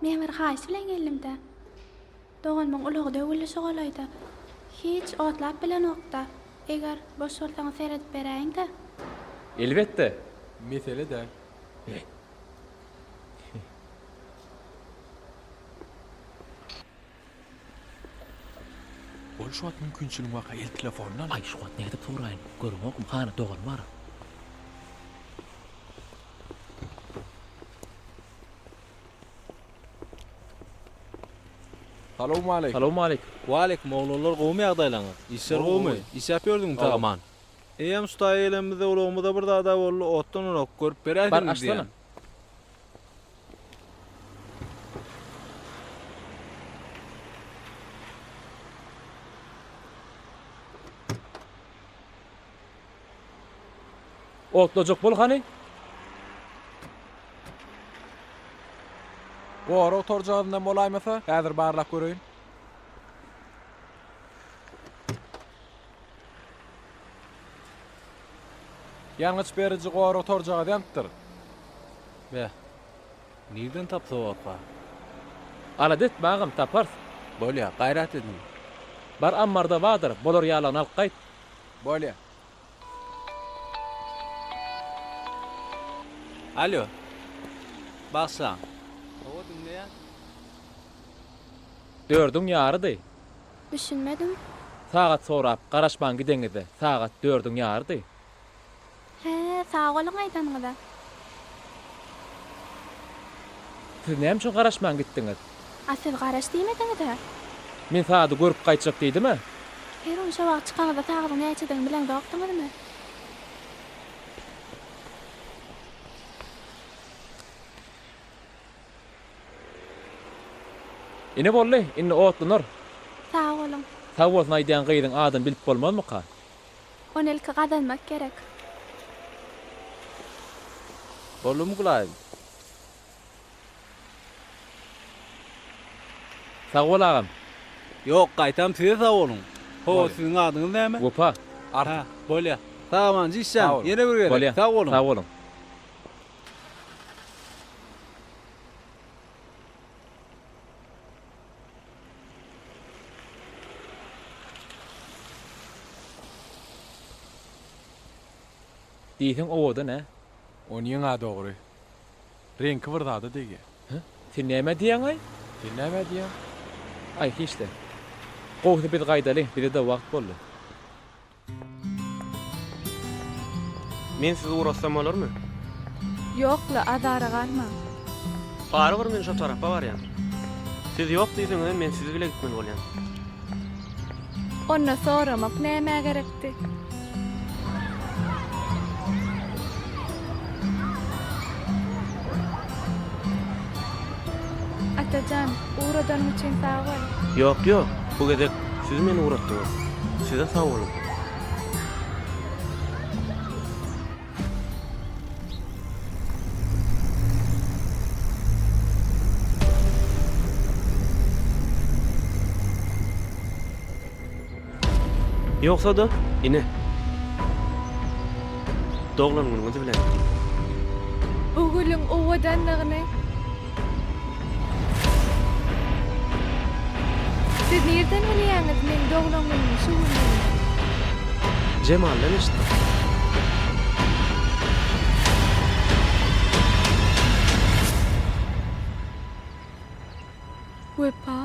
S4: Men bir haýyş bilen geldim-de. Doganymyň ulagy döwüldi şu golaýda. Hiç otlap bilenok-da. Eger boş bolsaňyz seredip beräýiň-dä.
S6: Elbetde.
S2: Mesele däl. Bol şu wagt mümkinçiligiň barka el telefonyny al.
S9: Aý şu wagt nädip soraýyn, göreňokmy hany doganym bar.
S2: Salowmaleýkim.
S6: Salowmaleýkim.
S10: Waleýkim oglanlar gowumy ýagdaýlaňyz? Işler gowumy? Işläp ýördüňmi sag aman? Eýýäm şu taýa gelenimizde ulagymyza bir zada boldy otdan ulag görüp
S6: Bar
S10: beräýseňiz
S6: açsana.
S10: diýýän.
S6: Otlajak bol hany.
S2: Gorag torjagazyndan bolaýmasa, häzir barlap göreýin. Ýangyç beriji gorag torjagazy ýanypdyr.
S10: Beh, nirden tapsa borka?
S6: Alada etme agam, taparys.
S10: Bolýa, gaýrat ediň.
S6: Bar ammarda bardyr, bolar ýalygyny alyp gaýt.
S2: Bolýa.
S10: Alýo. Bagyşlaň. Hawa, diňleýän.
S6: Dördüň ýarydy.
S4: Düşünmedim.
S6: Sagat sorap, garaşman gideňizde, sagat dördüň ýarydy.
S4: Hä, sag boluň aýdanyňyza.
S6: Siz näme üçin garaşman gitdiňiz?
S4: A siz garaş diýmediňiz-ä?
S6: Men sagady görüp gaýtjak diýdim-ä.
S4: Her gün şo wagt çykaňyzda sagadyň näçedigini bileňzokdyňyzmy?
S6: Ine boldy, indi otlanar.
S4: Sag boluň.
S6: Sag bolsun aýdýan gyzyň adyny bilip bolmazmyka?
S4: Ony ilki gazanmak gerek.
S10: Boldumy Gulaýym?
S6: Sag bol agam.
S10: Ýok, gaýtam size sag boluň. Ho, siziň adyňyz näme?
S6: Wepa.
S10: Hä, bolýa. Sag-aman işläň. Ýene bir gezek.
S6: Bolýa.
S10: Sag boluň.
S6: Sag boluň. Diýseň owadan hä?
S2: Onyň-a dogry. Reňki bir zada degýär.
S6: Hä? Sen näme diýýäň-aý?
S2: Sen näme diýýäň?
S6: Aý, hiç-le. Gowusy biz gaýdaly, bize-de wagt boldy.
S3: Men sizi ugratsam bolarmy?
S4: Ýok-la, azara galmaň.
S3: Barybir men şo tarapa barýan. Siz ýok diýseňizem men siz bile gitmeli bolýan.
S4: Onda soramak nämä gerekdi? Atajan, ugradanyň üçin sag bol.
S3: Ýok, ýok, bu gezek siz meni ugratdyňyz. Size sag boluň. Ýogsa-da, ine, doglan günüňiz bilen.
S4: Bu gülüň owadanlygyny. Siz nirden bilýäňiz meň doglan günümiň şu gündigini?
S3: Jemaldan eşitdim.
S4: Wepa.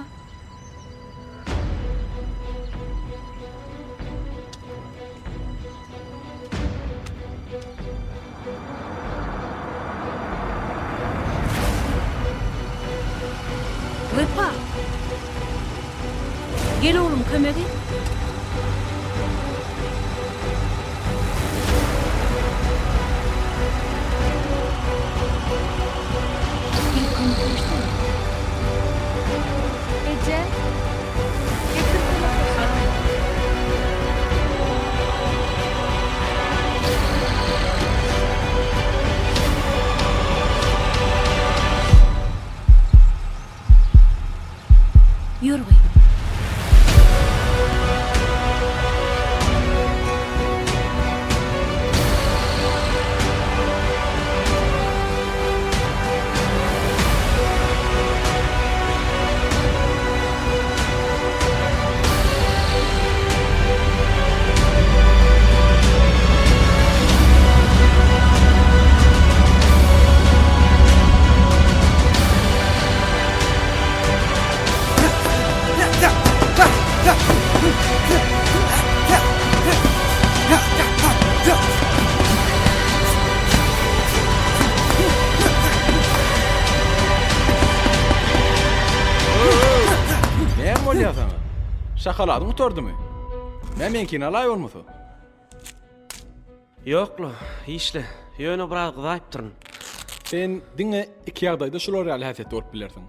S8: Wepa! Gel oglum kömek et. Gel kömekleşsene.
S4: Eje, getir kömekleşelim.
S8: Ýör gyzym.
S2: Şokoladyň gutardymy? Mä meňkini alaý bolmasa.
S3: Ýok-la, işle. Ýöne biraz gyzaýypdyryn.
S2: Sen diňe iki ýagdaýda şular ýaly häsiýetde bolup bilersiň.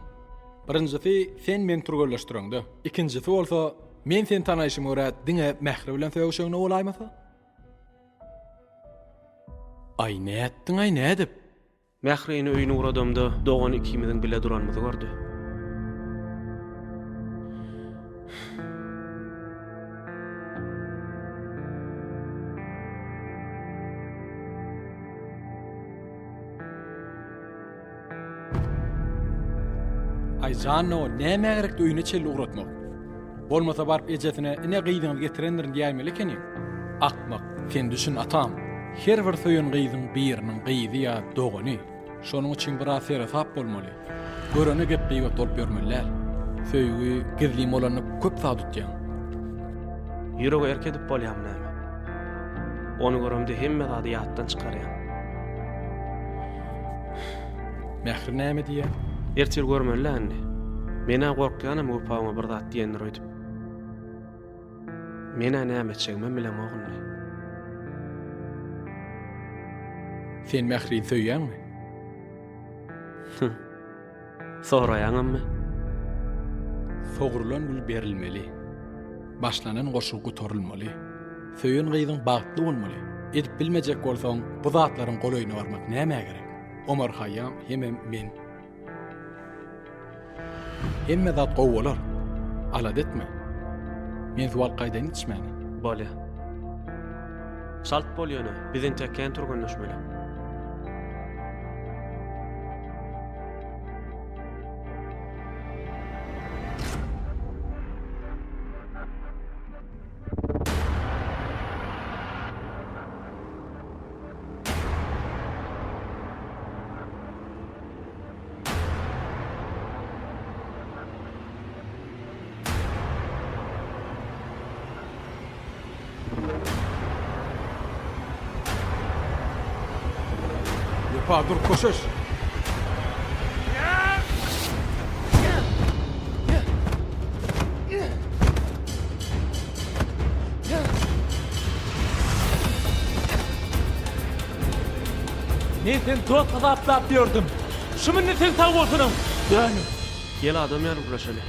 S2: Birinjisi, sen meni türgenleşdireňde. Ikinjisi bolsa, men seni tanaýşyma görä diňe Mähri bilen sögüşeňde bolaýmasa? Aý, nätdiň-aý, nädip?
S3: Mährini öýüne ugradamda dogany ikimiziň bile duranymyzy gördi.
S2: Aý jan dogan, nämä gerekdi öýüne çenli ugratmak? Bolmasa baryp ejesine ine gyzyňyzy getirendirin diýäýmeli ekeniň. Akmak, sen düşün atam. Her bir söýen gyzyň biriniň gyzy ýa dogany. Şonuň üçin biraz seresap bolmaly. Görene gep gybat bolup ýörmeli däl. Söýgi gizlin bolanda köp zat utýaň.
S3: Ýürege erk edip bolýamy näme? Ony göremde hemme zady ýatdan çykarýan.
S2: Mähri näme diýýär?
S3: Ertir görmeli-dä indi. Men-ä gorkýanam Wepa oňa bir zat diýendir öýdüp. Men-ä näme etjegimem bilemok indi.
S2: Sen Mährini söýýäňmi?
S3: Soraýaňammy?
S2: Sogrulan gül berilmeli. Başlanan goşgy gutarylmaly. Söýen gyzyň bagtly bolmaly. Edip bilmejek bolsaň, bu zatlaryň golaýyna barmak nämä gerek? Omar Haýýam hemem men. Hemme zat gowy bolar. Alada etme. Men suw alyp gaýdaýyn içmäne.
S3: Bolýa. Çalt bol ýöne, biz entek kän türgenleşmeli.
S2: Wepa dur köşeş.
S9: Men seni dost hasaplap ýördüm. Şu mindi seň sag bolsunyň. Dönük.
S3: Gel adam ýaly gürleşeli.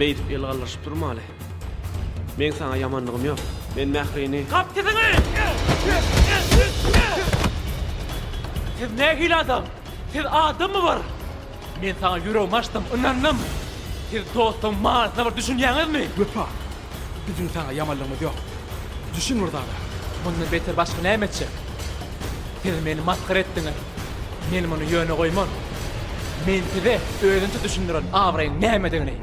S3: Beýdip el galdyryşyp durmaly. Meň saňa ýamanlygym ýok. Men Mährini.
S9: Gap sesiňi! Siz nähili adam? Siz adammy bir? Men saňa ýüregimi açdym, ynandym. Siz dostuň manysyna bir düşünýäňizmi?
S2: Wepa, biziň saňa ýamanlygymyz ýok. Düşün bir zada.
S9: Mundan beter başga näme etjek? Siz meni masgara etdiňiz. Men muny ýöne goýman. Men size özümçe düşündirin abraýyň nämedigini.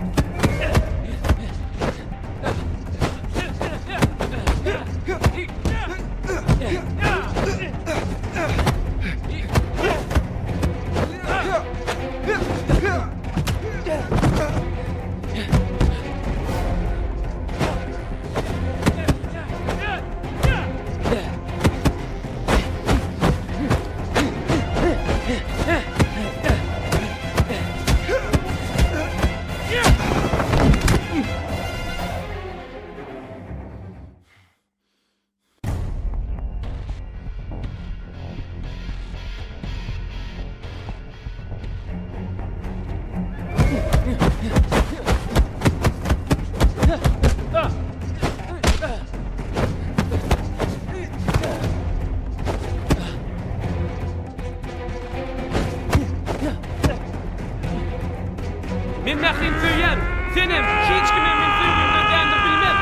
S3: Men Mährini söýýän. Senem, hiç kimem meni söýgimden dändirip bilmez.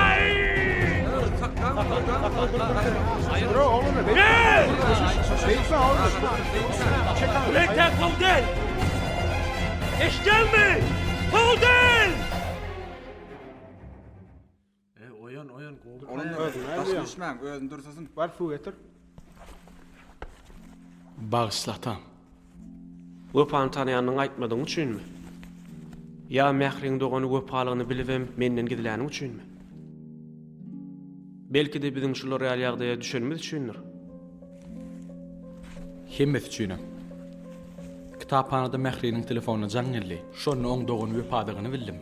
S9: Entek gowy däl. Eşitýäňmi? Gowy däl!
S11: Daşyna düşmäň, özüni dursusyn.
S12: Bar suw getir.
S2: Bagyşla atam.
S3: Wepany tanaýanyňy aýtmadygyň üçinmi? Ýa Mähriň dogany Wepalygyny bilibem menden gizläniň üçinmi? Belki-de biziň şular ýaly ýagdaýa düşenimiz üçindir?
S2: Hemmesi üçinem. Kitaphanada Mähriniň telefonyna jaň geldi. Şonda oň dogany Wepadygyny bildim.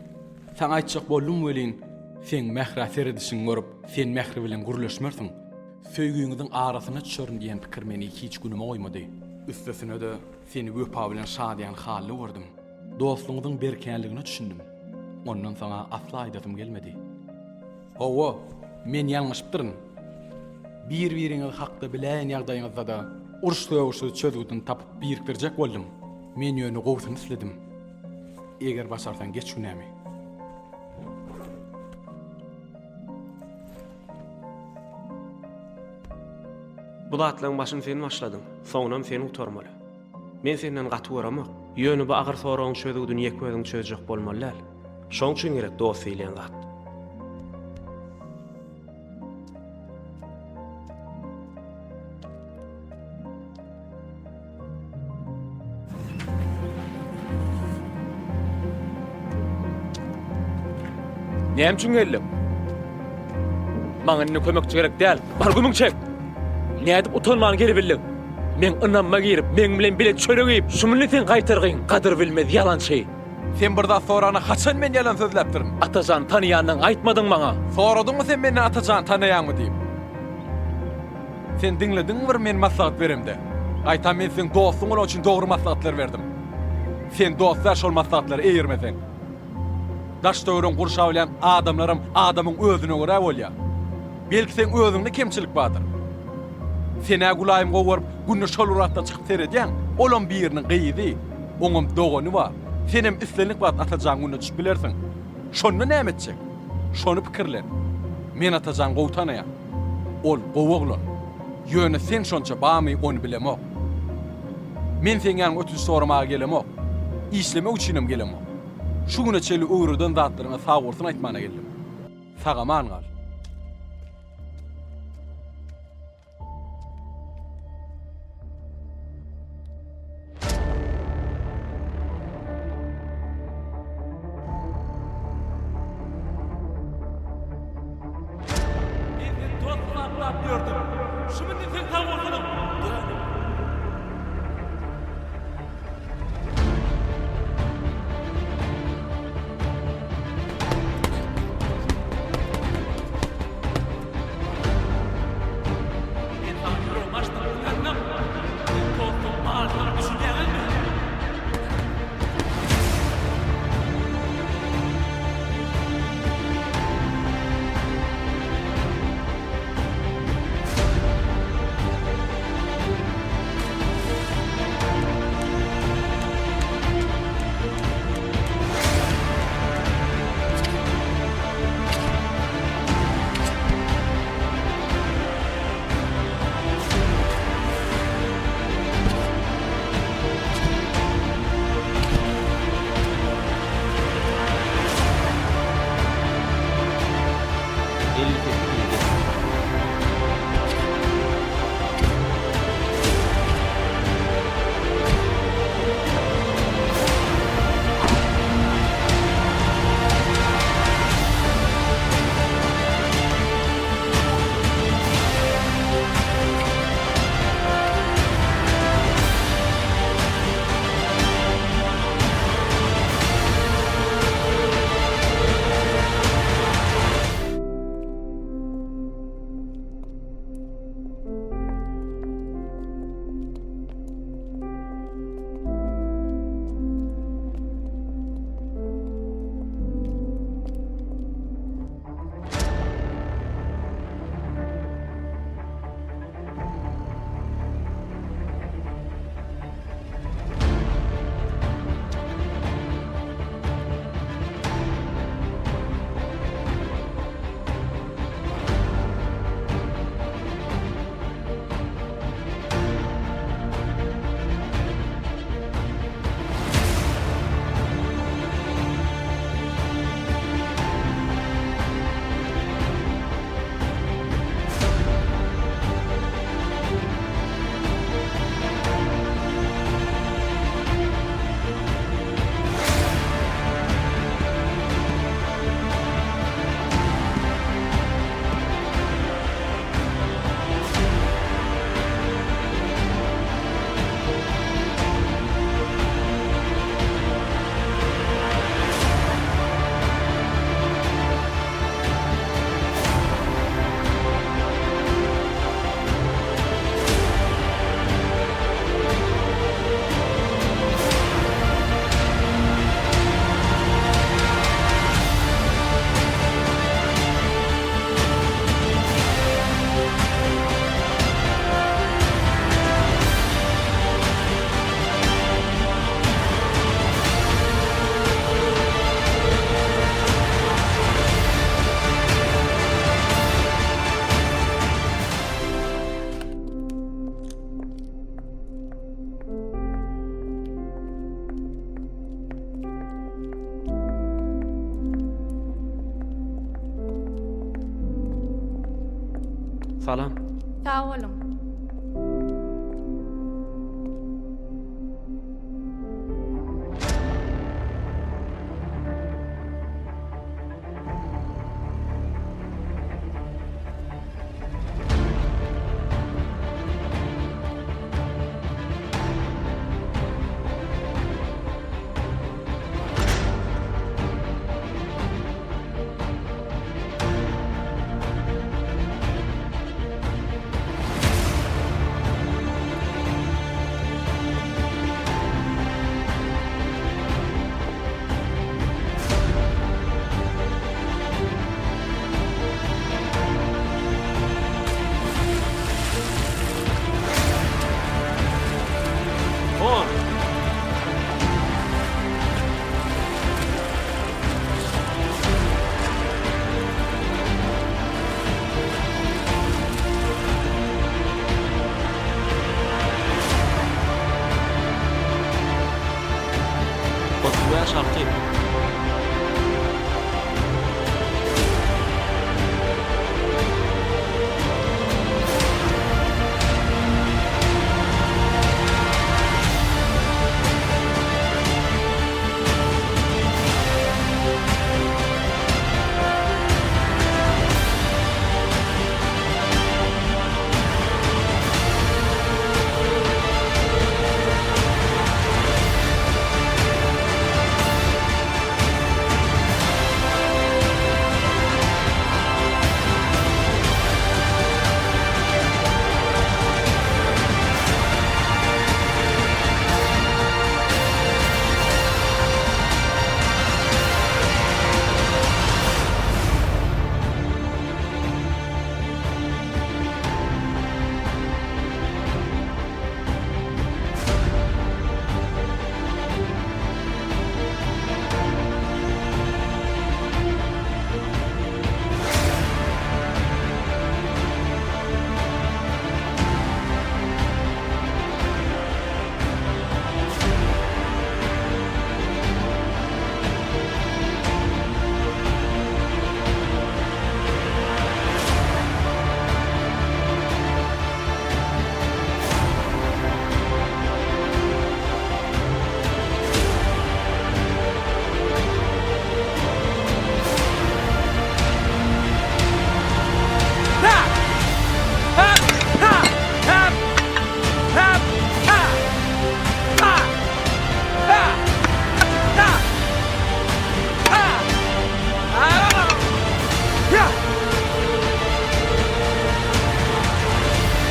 S2: Saňa aýtjak boldum welin, seň Mährä seredişiňi görüp, sen Mähri bilen gürleşmersiň. Söýgiňiziň arasyna düşerin diýen pikir meni hiç günüme goýmady. Üstesine-de, seni Wepa bilen şadyýan halda gördüm. Dostlugyňyzyň berkänligine düşündim. Ondan saňa asla aýdasym gelmedi. Hawa, men ýalňyşypdyryn. Bir-biriňiz hakda biläýen ýagdaýyňyzda-da, uruş-sögüşsiz çözgüdini tapyp birikdirjek boldum. Men ýöne gowusyny isledim. Eger başarsaň geç günämi.
S3: Bu zatlaryň başyny sen başladyň, soňunam sen gutarmaly. Men senden gaty göremok. Ýöne bu agyr soragyň çözgüdini ýeke özüň çözjek bolmaly däl. Şoň üçin gerek dost diýilýän zat.
S9: Näme üçin geldiň? Maňa indi kömekçi gerek däl. Bar gümüň çek. Nädip utanman gelibildiň? Meň ynamyma girip, meň bilen bile çörek iýip, şumyny seň gaýtargyň, gadyr bilmez ýalançy.
S2: Sen bir zat sorana haçan men ýalan sözläpdirin?
S9: Atajany tanaýanyňy aýtmadyň maňa.
S2: Soradyňmy sen menden Atajany tanaýaňmy diýip? Sen diňlediňmi bir men maslahat beremde? Gaýtam men seň dostuň bolany üçin dogry maslahatlar berdim. Sen dost däl şol maslahatlara eýermeseň. Daş-töweregiňi gurşap alýan adamlaram adamyň özüne görä bolýar. Belki seň özüňde kemçilik bardyr. Sen-ä Gülaýymy gowy görüp günde şol bir wagtda çykyp seredýäň. Olam biriniň gyzy. Oňam dogany bar. Senem islendik wagt Atajan gününe düşüp bilersiň. Şonda näme etjek? Şony pikirlen. Men Atajany gowy tanaýan. Ol gowy oglan. Ýöne sen şonça bamy ony bilemok. Men seň ýanyňa ötünç soramaga gelemok. Işlemek üçinem gelemok. Şu güne çenli öwreden zatlaryňa sagbolsun aýtmana geldim. Sag-aman gal.
S9: Men seni dost hasaplap ýördüm. Şu mindi seň sag bolsunyň. Men saňa ýüregimi açdym, ynandym. Sen dostuň baryna düşünýäňizmi?
S3: Salam.
S4: Sag boluň.
S3: On. 35 6.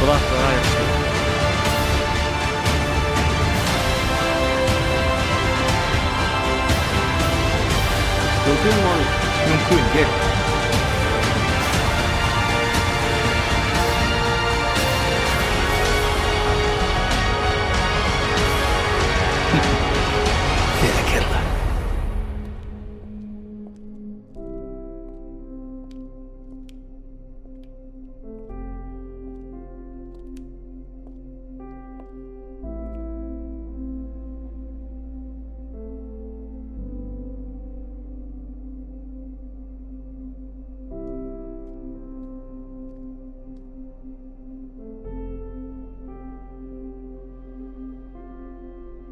S3: Bu zatlar aýryşdy. Mümkinmi ony?
S5: Mümkin, gel. Berekella.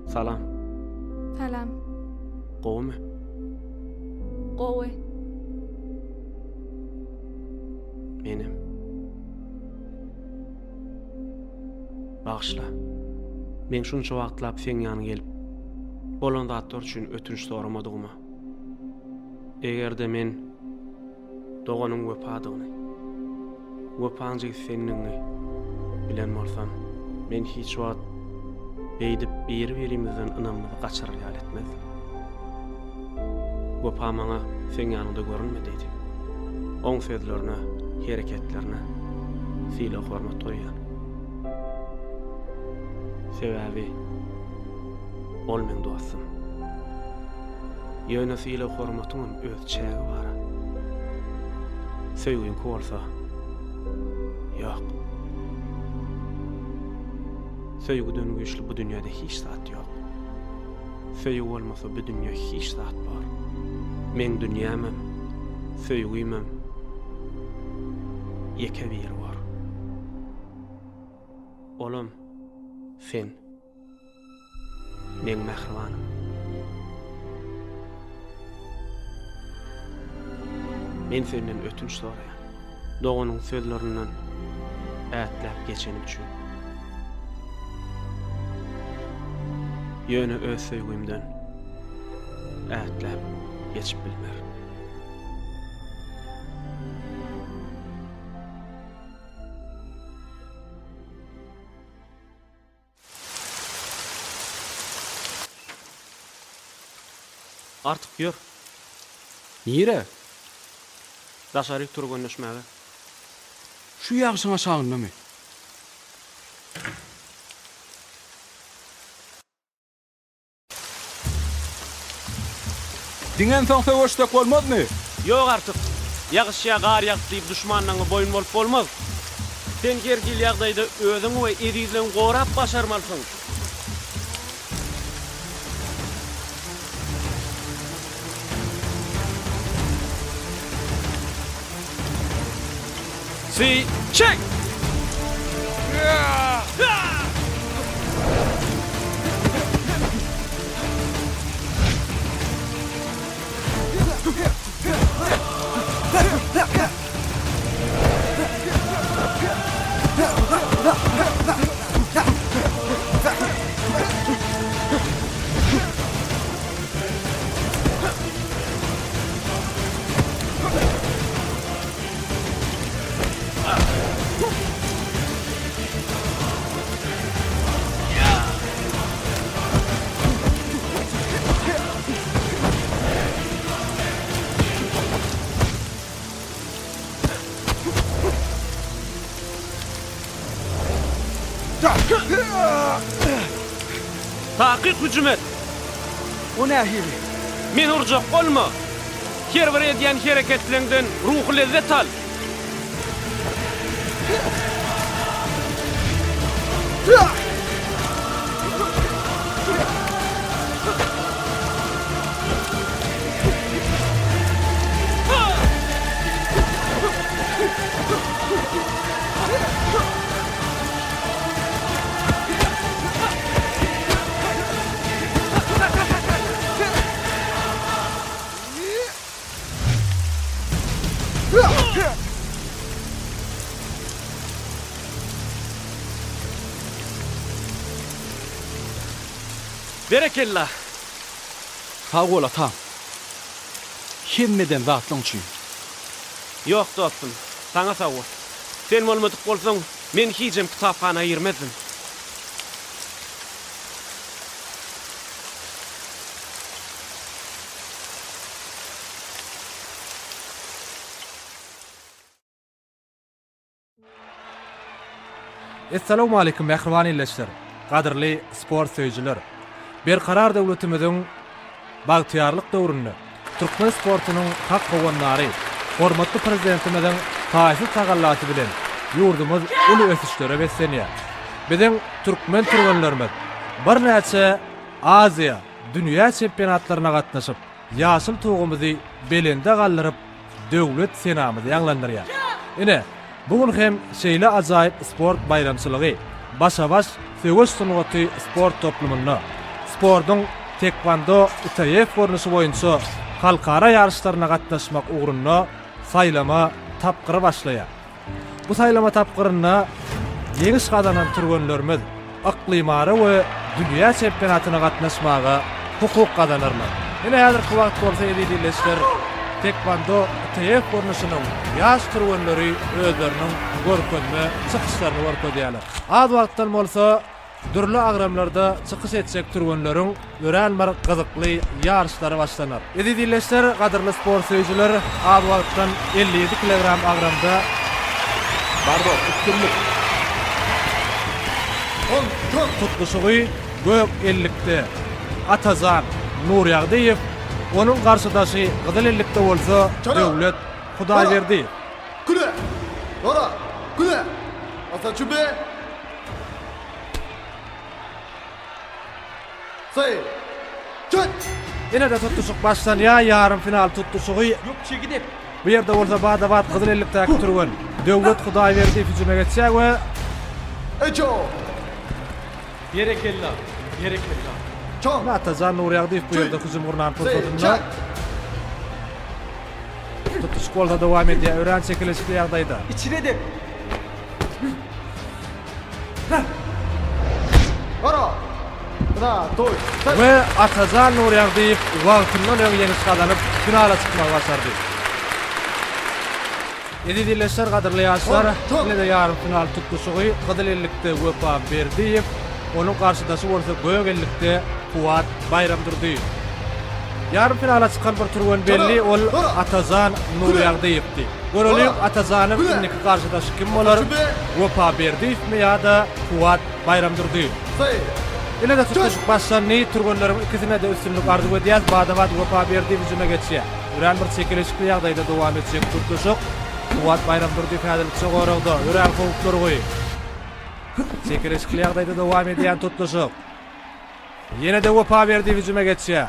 S3: Salam.
S4: Salam.
S3: Gowumy?
S4: Gowy.
S3: Menem. Bagyşla. Men şunça wagtlap seň ýanyňa gelip, bolan zatlar üçin ötünç soramadygyma. Eger-de men doganyň Wepadygyny, Wepaň jigisi sendigiňi bilen bolsam, men hiç wagt beýdip biri-birimizden ynamymyzy gaçyrar ýaly etmezdim. Wepa maňa seň ýanyňda görünme diýdi. Oň sözlerine, hereketlerine sylag-hormat goýýan. Sebäbi ol meň dostum. Ýöne sylag-hormatyňam öz çägi bar-a. Söýgiňki bolsa, ýok. Söýgüden güýçli bu dünýäde hiç zat ýok. Söýgi bolmasa bu dünýe hiç zat bor. Meň dünýämem, söýgimem ýeke biri bor. Olam sen. Meň mähribanym. Men senden ötünç soraýan. Doganyň sözlerinden ätläp geçenim üçin. Ýöne öz söýgimden ätläp geçip bilmerin. Artyk ýör.
S2: Nirä?
S3: Daşaryk türgenleşmäge.
S2: Şu ýagşyň aşagyndamy? Diňensoň söweşsek bolmazmy?
S3: Ýok Artyk. Ýagyş ýa gar ýagdy diýip duşmanlaňa boýun bolup bolmaz. Sen her hili ýagdaýda özüňi we ezizleňi gorap başarmalysyň. Si, çek! Takyk hüjüm et!
S2: O nähili?
S3: Meni urjak bolma! Her bir edýän hereketleňden ruhy lezzet al! Berekella!
S2: Sag bol atam. Hemmeden zatlaň üçin.
S3: Ýok dostum, saňa sag bol. Sen bolmadyk bolsaň, men hijem kitaphana girmezdim.
S1: Essalawmaleýkim mähriban ildeşler, gadyrly sport söýüjiler! Berkarar döwletimiziň bagtyýarlyk döwründe türkmen sportunyň hak howandary, hormatly Prezidentimiziň taýsyz tagallasy bilen ýurdumyz uly ösüşlere beslenýär. Biziň türkmen türgenlerimiz birnäçe Aziýa, dünýä çempionatlaryna gatnaşyp, ýaşyl tugumyzy belende galdyryp, döwlet senamyzy ýaňlandyrýar. Ine, bu gün hem şeýle ajaýyp sport baýramçylygy Başa-baş söweş sungaty sport toplumynda sportuň tekwando ITF görnüşi boýunça halkara ýaryşlaryna gatnaşmak ugrunda saýlama tapgyry başlaýar. Bu saýlama tapgyrynda ýeňiş gazanan türgenlerimiz yklymara we dünýä çempionatyna gatnaşmaga hukuk gazanarlar. Ine häzirki wagt bolsa eziz ildeşler, tekwando ITF görnüşiniň ýaş türgenleri özleriniň görkezme çykyşlaryny görkezýärler. Az wagtdan bolsa Dürli agramlarda çykyş etjek türgenleriň örän bir gyzykly ýaryşlary başlanar. Eziz ildeşler, gadyrly sport söýüjiler, az wagtdan 57 kilogram agramda
S2: Bardo, üstünlik!
S1: Tutluşygy gök ellikde Atajan Nurýagdyýew, onuň garşydaşy gyzyl ellikde bolsa Döwlet Hudaýberdiýew.
S12: Küle! Dora! Küle! Asa çübe!
S1: Ine-de tutluşyk başlanýar, ýarym final tutluşygy. Bu ýerde bolsa bada-bat gyzyl ellikdäki türgen Döwlet Hudaýberdiýew hüjüme geçýär we.
S2: Berekella! Berekella!
S12: Çon!
S1: Atajan Nurýagdyýew bu ýerde hüjüm gurnan pursadynda tutluşyk bolsa dowam edýär. Örän çekeleşikli ýagdaýda.
S11: Içine dep!
S1: We Atajan Nurýagdyýew wagtyndan öň ýeňiş gazanyp, finala çykmagy başardy. Eziz ildeşler, gadyrly ýaşlar, ine-de ýarym final tutluşygy, gyzyl ellikde Wepa Berdiýew, onuň garşydaşy bolsa gök ellikde Kuwat Baýramdurdyýew. Ýarym finala çykan bir türgen belli, ol Atajan Nurýagdyýewdi. Göreliň, Atajanyň indiki garşydaşy kim bolar, Wepa Berdiýewmi ýa-da Kuwat Baýramdurdyýew? Ine-de tutluşyk başlandy, türgenleriň ikisine-de üstünlik arzuw edýäs, bada-bat Wepa Berdiýew hüjüme geçýär. Örän bir çekeleşikli ýagdaýda dowam etjek tutluşyk. Kuwwat Baýramdurdyýew häzirlikçe goragda, örän howply urgy. Çekeleşikli ýagdaýda dowam edýän tutluşyk. Ýene-de Wepa Berdiýew hüjüme geçýär.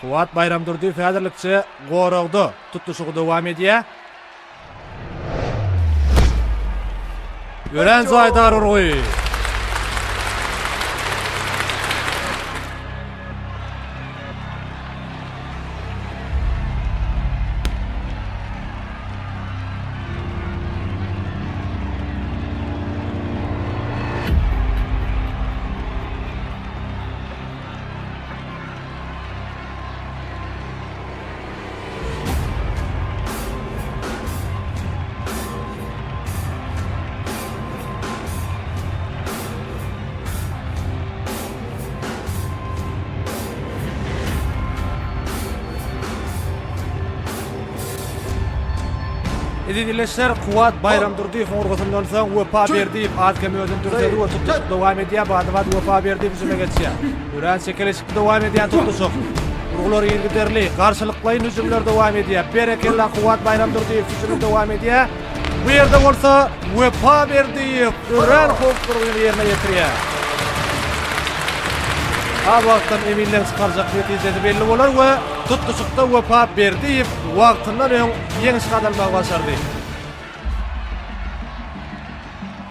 S1: Kuwwat Baýramdurdyýew häzirlikçe goragda, tutluşygy dowam edýär. Örän jaýdar urgy. Eziz ildeşler, Kuwwat Baýramdurdyýewiň urgusyndan soň Wepa Berdiýew az-kem özüni dürsedi we tutluşyk dowam edýär. Bada-bat Wepa Berdiýew hüjüme geçýär. Örän çekeleşikli dowam edýän tutluşyk. Urgular yzygiderli, garşylyklaýyn hüjümler dowam edýär. Berekella Kuwwat Baýramdurdyýew hüjümini dowam edýär. Bu ýerde bolsa Wepa Berdiýew örän howply urgyny ýerine ýetirýär. Az wagtdan eminleň çykarjak netijesi belli bolar we tutluşykda Wepa Berdiýew wagtyndan öň ýeňiş gazanmagy başardy.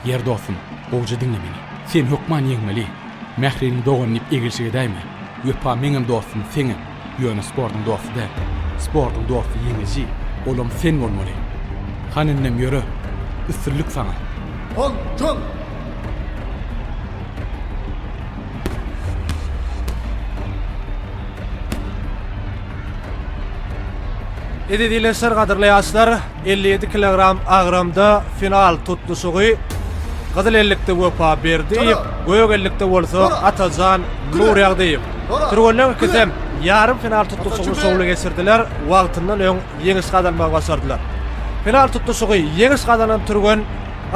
S2: Ýer dostum, gowja diňle meni. Sen hökman ýeňmeli. Mähriniň dogany diýip egilşik edäýme. Wepa meňem dostum, seňem. Ýöne sportuň dosty däl. Sportuň dosty ýeňiji. Olam sen bolmaly. Hany indem ýöre. Üstünlik saňa.
S12: Hon, çon! Eziz ildeşler, gadyrly ýaşlar, 57 kilogram agramda final tutluşygy gyzyl ellikde Wepa Berdiýew, gök ellikde bolsa Atajan Nurýagdyýew. Türgenleriň ikisem ýarym final tutluşygyny şowly geçirdiler, wagtyndan öň ýeňiş gazanmagy başardylar. Final tutluşygy ýeňiş gazanan türgen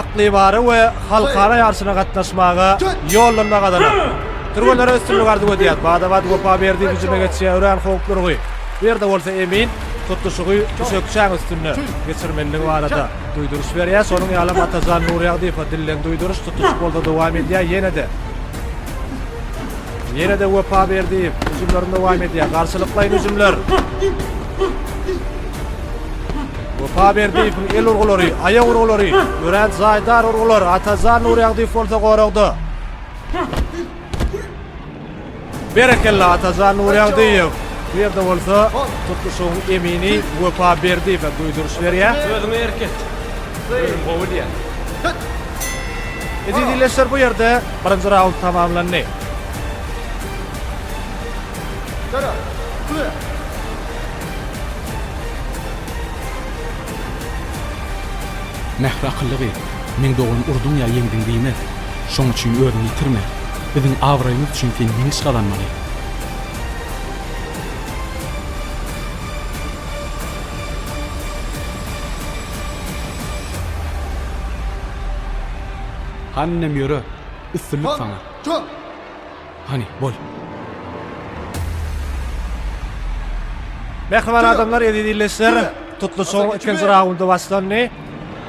S12: yklymara we halkara ýaryşyna gatnaşmaga ýollanma gazanar. Türgenlere üstünlik arzuw edýäris. Bada-bat Wepa Berdiýew hüjüme geçýär, örän howply urgy. Bu ýerde bolsa emin tutluşygy düşekçäň üstünde geçirmelidigi barada duýduryş berýär. Şonuň ýalam Atajan Nurýagdyýewe dilden duýduryş, tutluşyk bolsa dowam edýär. Ýene-de Ýene-de Wepa Berdiýew hüjümlerini dowam edýär. Garşylyklaýyn hüjümler. Wepa Berdiýewiň el urgulary, aýak urgulary, örän jaýdar urgular. Atajan Nurýagdyýew bolsa goragda. Berekella Atajan Nurýagdyýew. Bu ýerde bolsa tutluşygyň emini Wepa Berdiýewe duýduryş berýär.
S3: Özüňe erk et. Özüm gowy bilýän.
S1: Eziz ildeşler bu ýerde birinji raund tamamlandy.
S2: Mähri akylly gyz. Meň doganym urduň ýa ýeňdiň diýmez. Şoň üçin özüňi ýitirme. Biziň abraýymyz üçin sen ýeňiş gazanmaly. Hany inem ýöre. Üstünlik saňa. Hany, bol.
S1: Mähriban adamlar, eziz ildeşler, tutluşygyň ikinji raundy başlandy.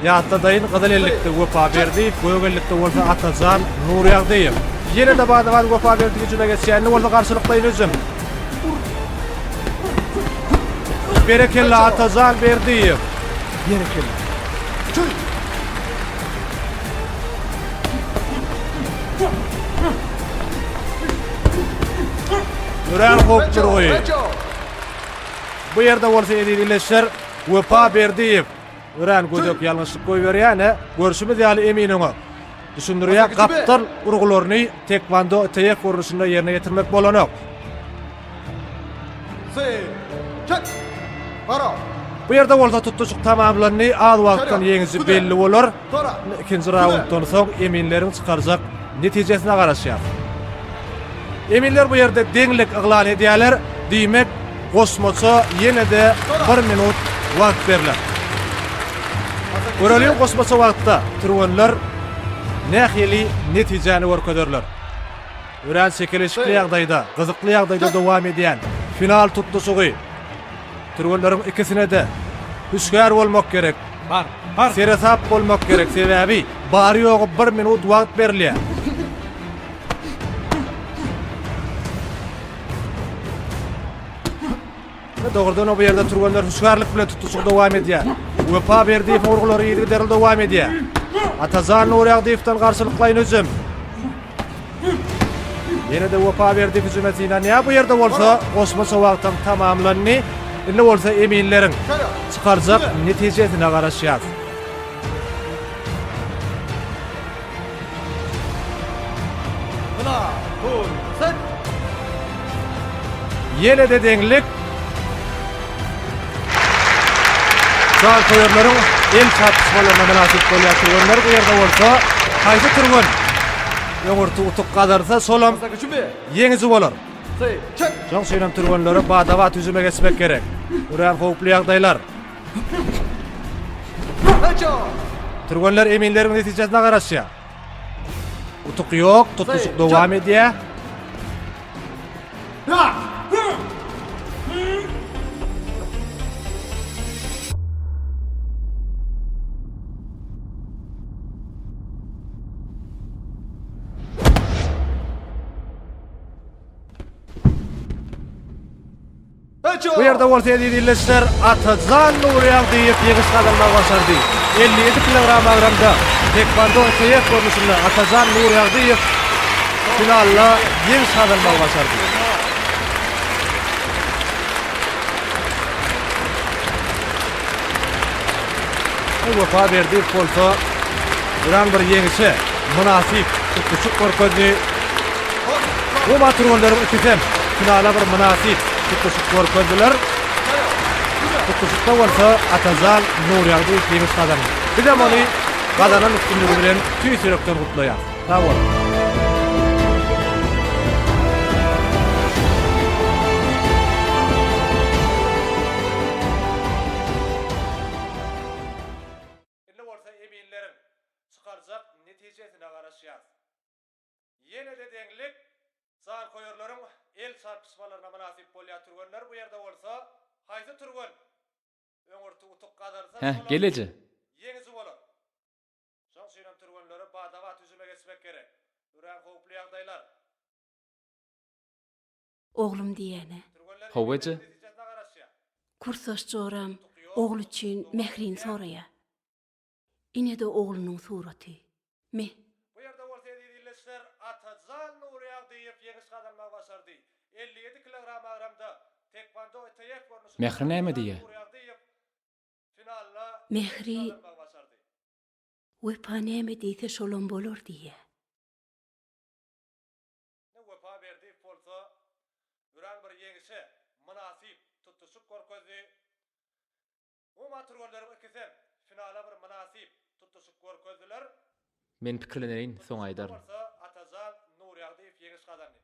S1: Ýatladaýyn, gyzyl ellikde Wepa Berdiýew, gök ellikde bolsa Atajan Nurýagdyýew. Ýene-de bada-bat Wepa Berdiýew hüjüme geçýär. Indi bolsa garşylyklaýyn hüjüm. Berekella Atajan Berdiýew. Berekella. Örän howply urgy. Bu ýerde bolsa eziz ildeşler Wepa Berdiýew örän gödek ýalňyşlyk goýberýär. Ine, görşümiz ýaly emin öňe düşündirýär. Gapdal urgularyny taekwondo ITF görnüşinde ýerine ýetirmek bolanok. Bu ýerde bolsa tutluşyk tamamlandy. Az wagtdan ýeňiji belli bolar. Ikinji raunddan soň eminleriň çykarjak netijesine garaşýarys. Eminler bu ýerde deňlik yglan edýärler. Diýmek, goşmaça ýene-de bir minut wagt berler. Göreliň goşmaça wagtda türgenler nähili netijäni görkezerler. Örän çekeleşikli ýagdaýda, gyzykly ýagdaýda dowam edýän final tutluşygy. Türgenleriň ikisine-de hüşgär bolmak gerek.
S2: Bar, bar.
S1: Seresap bolmak gerek, sebäbi bary-ýogy bir minut wagt berilýär. Dogrudanam bu ýerde türgenler hüşgärlik bilen tutluşygy dowam edýär. Wepa Berdiýewiň urgulary yzygiderli dowam edýär. Atajan Nurýagdyýewden garşylyklaýyn hüjüm. Ýene-de Wepa Berdiýew hüjüme synanýar. Bu ýerde bolsa goşmaça wagtam tamamlandy. Indi bolsa eminleriň çykarjak netijesine garaşýarys. Ýene-de deňlik. Janköýerleriň el çarpyşmalaryna mynasyp bolýar türgenler. Bu ýerde bolsa haýsy türgen öňürti utuk gazansa, şolam ýeňiji bolar. Şonuň üçin hem türgenlere bada-bat hüjüme geçmek gerek. Örän howply ýagdaýlar. Türgenler eminleriň netijesine garaşýar. Utuk ýok, tutluşyk dowam edýär. Bu ýerde bolsa eziz ildeşler Atajan Nurýagdyýew ýeňiş gazanmagy başardy. 57 kilogram agramda taekwondo ITF görnüşinde Atajan Nurýagdyýew finalda ýeňiş gazanmagy başardy. Wepa Berdiýew bolsa örän bir ýeňişe mynasyp tutluşyk görkezdi. Roma türgenleriň ikisem finala bir mynasyp tutluşyk görkezdiler. Tutluşykda bolsa Atajan Nurýagdyýew ýeňiş gazandy. Bizem ony gazanan üstünligi bilen tüýs ýürekden gutlaýarys. Sag boluň! Indi bolsa eminleriň çykarjak netijesine garaşýarys. Ýene-de deňlik, janköýerleriň el çarpyşmalaryna mynasyp bolýar türgenler, bu ýerde bolsa haýsy türgen öňürti utuk gazansa
S6: Heh,
S1: şolam
S6: gel eje.
S1: ýeňiji bolar. Şoň üçinem türgenlere bada-bat hüjüme geçmek gerek. Örän howply ýagdaýlar.
S8: Oglum diýene.
S1: Türgenler
S6: Hawa
S1: eminleriň
S6: eje.
S1: netijesine garaşýar.
S8: Kursdaş joram
S1: Utuk ýok,
S8: ogly üçin
S1: dowam
S8: Mährini
S1: edýär.
S8: soraýa. Ine-de oglunyň suraty. Me.
S1: Bu ýerde bolsa eziz ildeşler Atajan Nurýagdyýew ýeňiş gazanmagy başardy. 57 kilogram agramda taekwondo ITF görnüşinde
S6: Mähri näme
S1: Atajan
S6: diýýä?
S1: Nurýagdyýew finalda ýeňiş
S8: Mähri
S1: gazanmagy başardy.
S8: Wepa näme diýse şolam bolar diýýä.
S1: Wepa Berdiýew bolsa örän bir ýeňişe mynasyp tutluşyk görkezdi. Umuman türgenleriň ikisem finala bir mynasyp tutluşyk görkezdiler.
S6: Men pikirleneýin, soň aýdaryn.
S1: Bolsa Atajan Nurýagdyýew ýeňiş gazandy.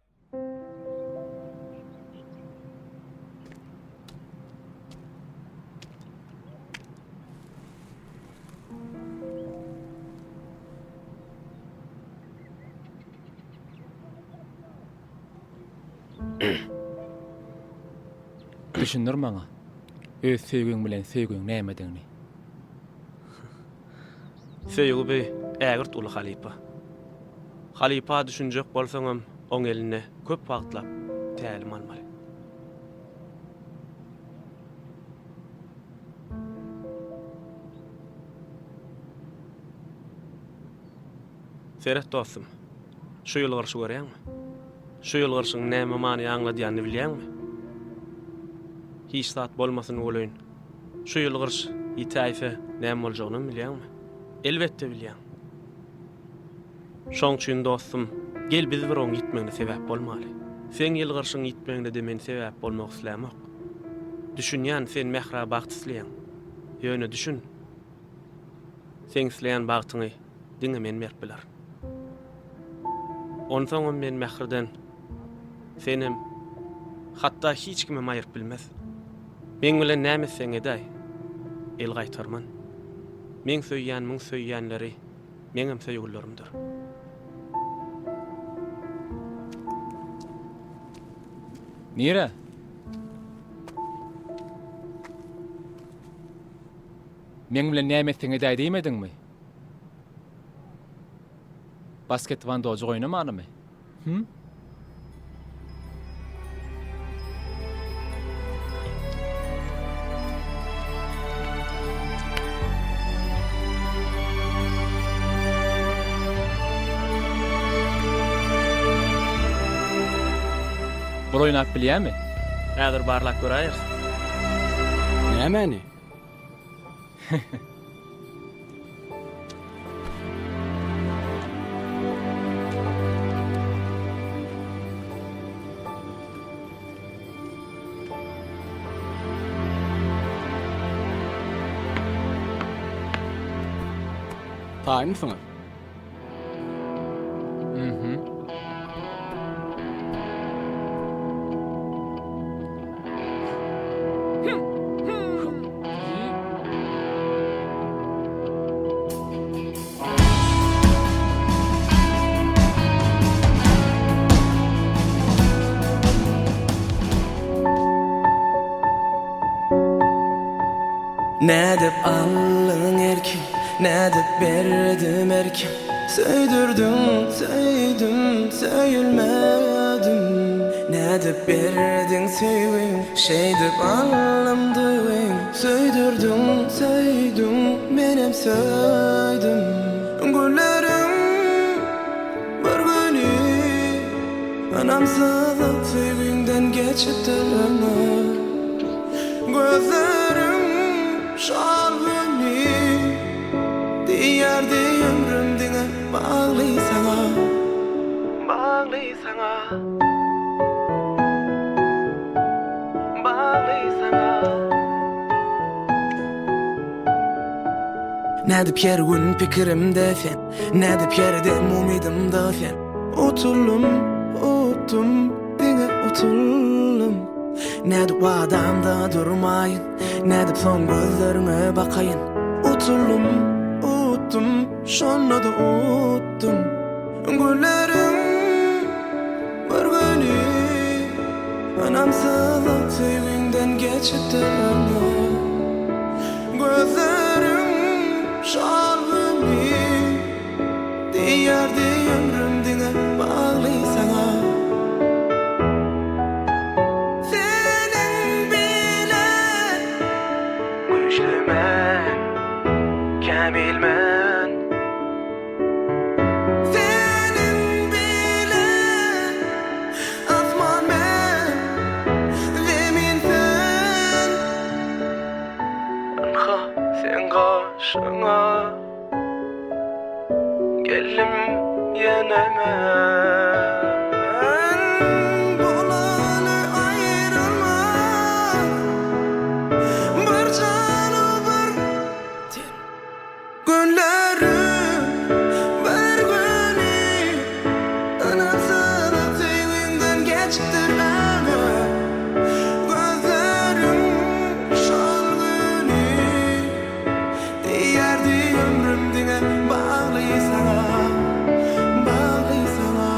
S6: Düşündir maňa. Öz söýgiň bilen söýgiň nämedigini.
S3: Söýgi bi ägirt uly halypa. Halypa düşünjek bolsaňam oň elinde köp wagtlap tälim almaly. Seret dostum, şu ýylgyryşy görýäňmi? Şu ýylgyrşyň näme many aňladýanyny bilýäňmi? Hiç zat bolmasyn welin, şu ýylgyrş ýitäýse näme boljagynam bilýäňmi? Elbetde bilýäň. Şoň üçin dostum, gel biz bir oň ýitmegine sebäp bolmaly. Seň ýylgyrşyň ýitmegine-de men sebäp bolmak islämok. Düşünýän, sen Mährä bagt isleýäň. Ýöne düşün, seň isleýän bagtyňy diňe men berip bilerin. Onsoňam men Mähriden senem, hatda hiç kimem aýryp bilmez. Meň bilen näme etseň edäý, el gaýtarman. Meň söýýänimiň söýýänleri meňem söýgülilerimdir.
S6: Nirä? Meň bilen näme etseň edäý diýmediňmi? Basketwandojyk oýnamanymy? Hüm? Bul oýnap bilýämi?
S3: Häzir barlap göräýeris.
S2: Nämäni? Taýynmysyňyz?
S6: Mhm.
S13: Nädip aldyň erkim, nädip berdim erkim Söýdürdiň, söýdüm, söýülmedim Nädip berdiň söýgiň, şeýdip aldym duýgyň Söýdürdiň, söýdüň, menem söýdüm Gülleriň bir güni Ynamsyzlyk söýgiňden geçipdir ömür Gözlerim şol güni Diýerdi ömrüm diňe bagly saňa Bagly saňa Bagly saňa Nädip her gün pikirimde sen Nädip her dem umydymda sen Utuldym, utdum, diňe utuldym Nädip wadamda durmaýyn Nädip soň gözleriňe bakaýyn Utuldym, utdum, şonda-da utdum Gülleriň bir güni Ynamsyzlyk söýgiňden geçipdir ömür Gözleriň şol güni Diýerdi ömrüm diňe bagly saňa. Seniň bilen güýçli men, kämil men. Seniň bilen asman men, zemin sen. Ynha seň gaşyňa. Geldim ýene men Bolaly aýrylmaz Bir janu bir ten Günleriň bir güni Ynamsyzlyk söýgiňden geçipdir ömür Gözleriň şol güni Diýerdi ömrüm diňe bagly saňa, bagly saňa.